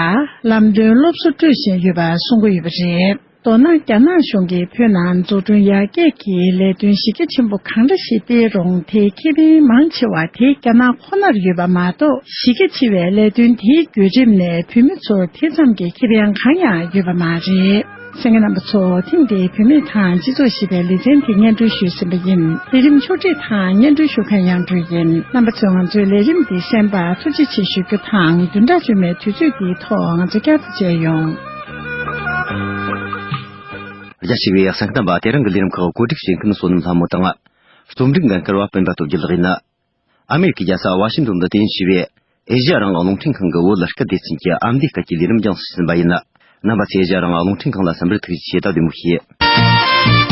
ལམ་སྟོན་སློབ་གསོ་སྤྲོད་བཞིན་ཡོད་པ་གསུང་གི་ཡོད་པ་རེད། མདོར་ན། རྒྱ་ནག་གཞུང་གིས་བོད་ནང་འཛུགས་སྐྲུན་ཡར་རྒྱས་ཀྱི་ལས་དོན་གཞི་རྒྱ་ཆེན་པོ་གང་འདྲ་ཞིག་སྤེལ་རུང་། དེའི་ཁེ་ཕན་མང་ཆེ་བ་དེ་རྒྱ་ནག་ཁོ་ནར་ཡོད་པ་མ་གཏོགས། གཞི་རྒྱ་ཆེ་བའི་ལས་དོན་དེའི་བརྒྱུད་རིམ་ནས་བོད་མི་ཚོར་དེ་ཙམ་གྱི་ཁེ་ཕན་གང་ཡང་ཡོད་པ་མ་རེད། གསན་མཁན་རྣམ་པ་ཚོ། ཐེངས་འདིའི་བུད་མེད་དང་སྤྱི་ཚོགས་ཞེས་པའི་ལེ་ཚན་དེ་སྙན་སྒྲོན་ཞུས་ཟིན་པ་ཡིན། ལས་རིམ་ཕྱོགས་སྒྲིག་དང་སྙན་སྒྲོན་ཞུ་མཁན་དབྱངས་སྒྲོལ་ཡིན། རྣམ་པ་ཚོས་ང་ཚོའི་ལས་རིམ་འདི་གསན་པར་ཐུགས་རྗེ་ཆེ་ཞུ་རྒྱུ་དང་། བདུན་ཕྲག་རྗེས་མའི་དུས་ཚོད་འདིའི་ཐོག་ང་ཚོ་བསྐྱར་དུ་མཇལ་ཡོང་། རྒྱ་ཆེ་བའི་གསན་མཁན་རྣམ་པ། དེ་རིང་གི་ལས་རིམ་ཁག་གོ་སྒྲིག་བྱེད་མཁན་བསོད་ནམས་ལྷ་མོ་དང་། རྩོམ་སྒྲིག་འགན་འཁུར་བ་སྤེན་པ་སྟོབས་རྒྱལ་ཡིན། ཨ་མེ་རི་ཀའི་རྒྱལ་ས་ཝ་ཤིང་ཏོན་དུ་རྟེན་གཞི་བྱས་པའི་ཨེ་ཤེ་ཡ་རང་དབང་རླུང་འཕྲིན་ཁང་གི་བོད་སྐད་སྡེ་ཚན་གྱི་ཨ་མདོའི་སྐད་ཀྱི་ལས་རིམ་རྒྱང་སྲིང་ཟིན་པ་ཡིན། རྣམ་པ་ཚོས་ཨེ་ཤེ་ཡ་རང་དབང་རླུང་འཕྲིན་ཁང་ལ་གསན་པར་ཐུགས་རྗེ་ཆེ། ད་བདེ་མོ་བྱོས།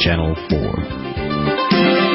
Channel four.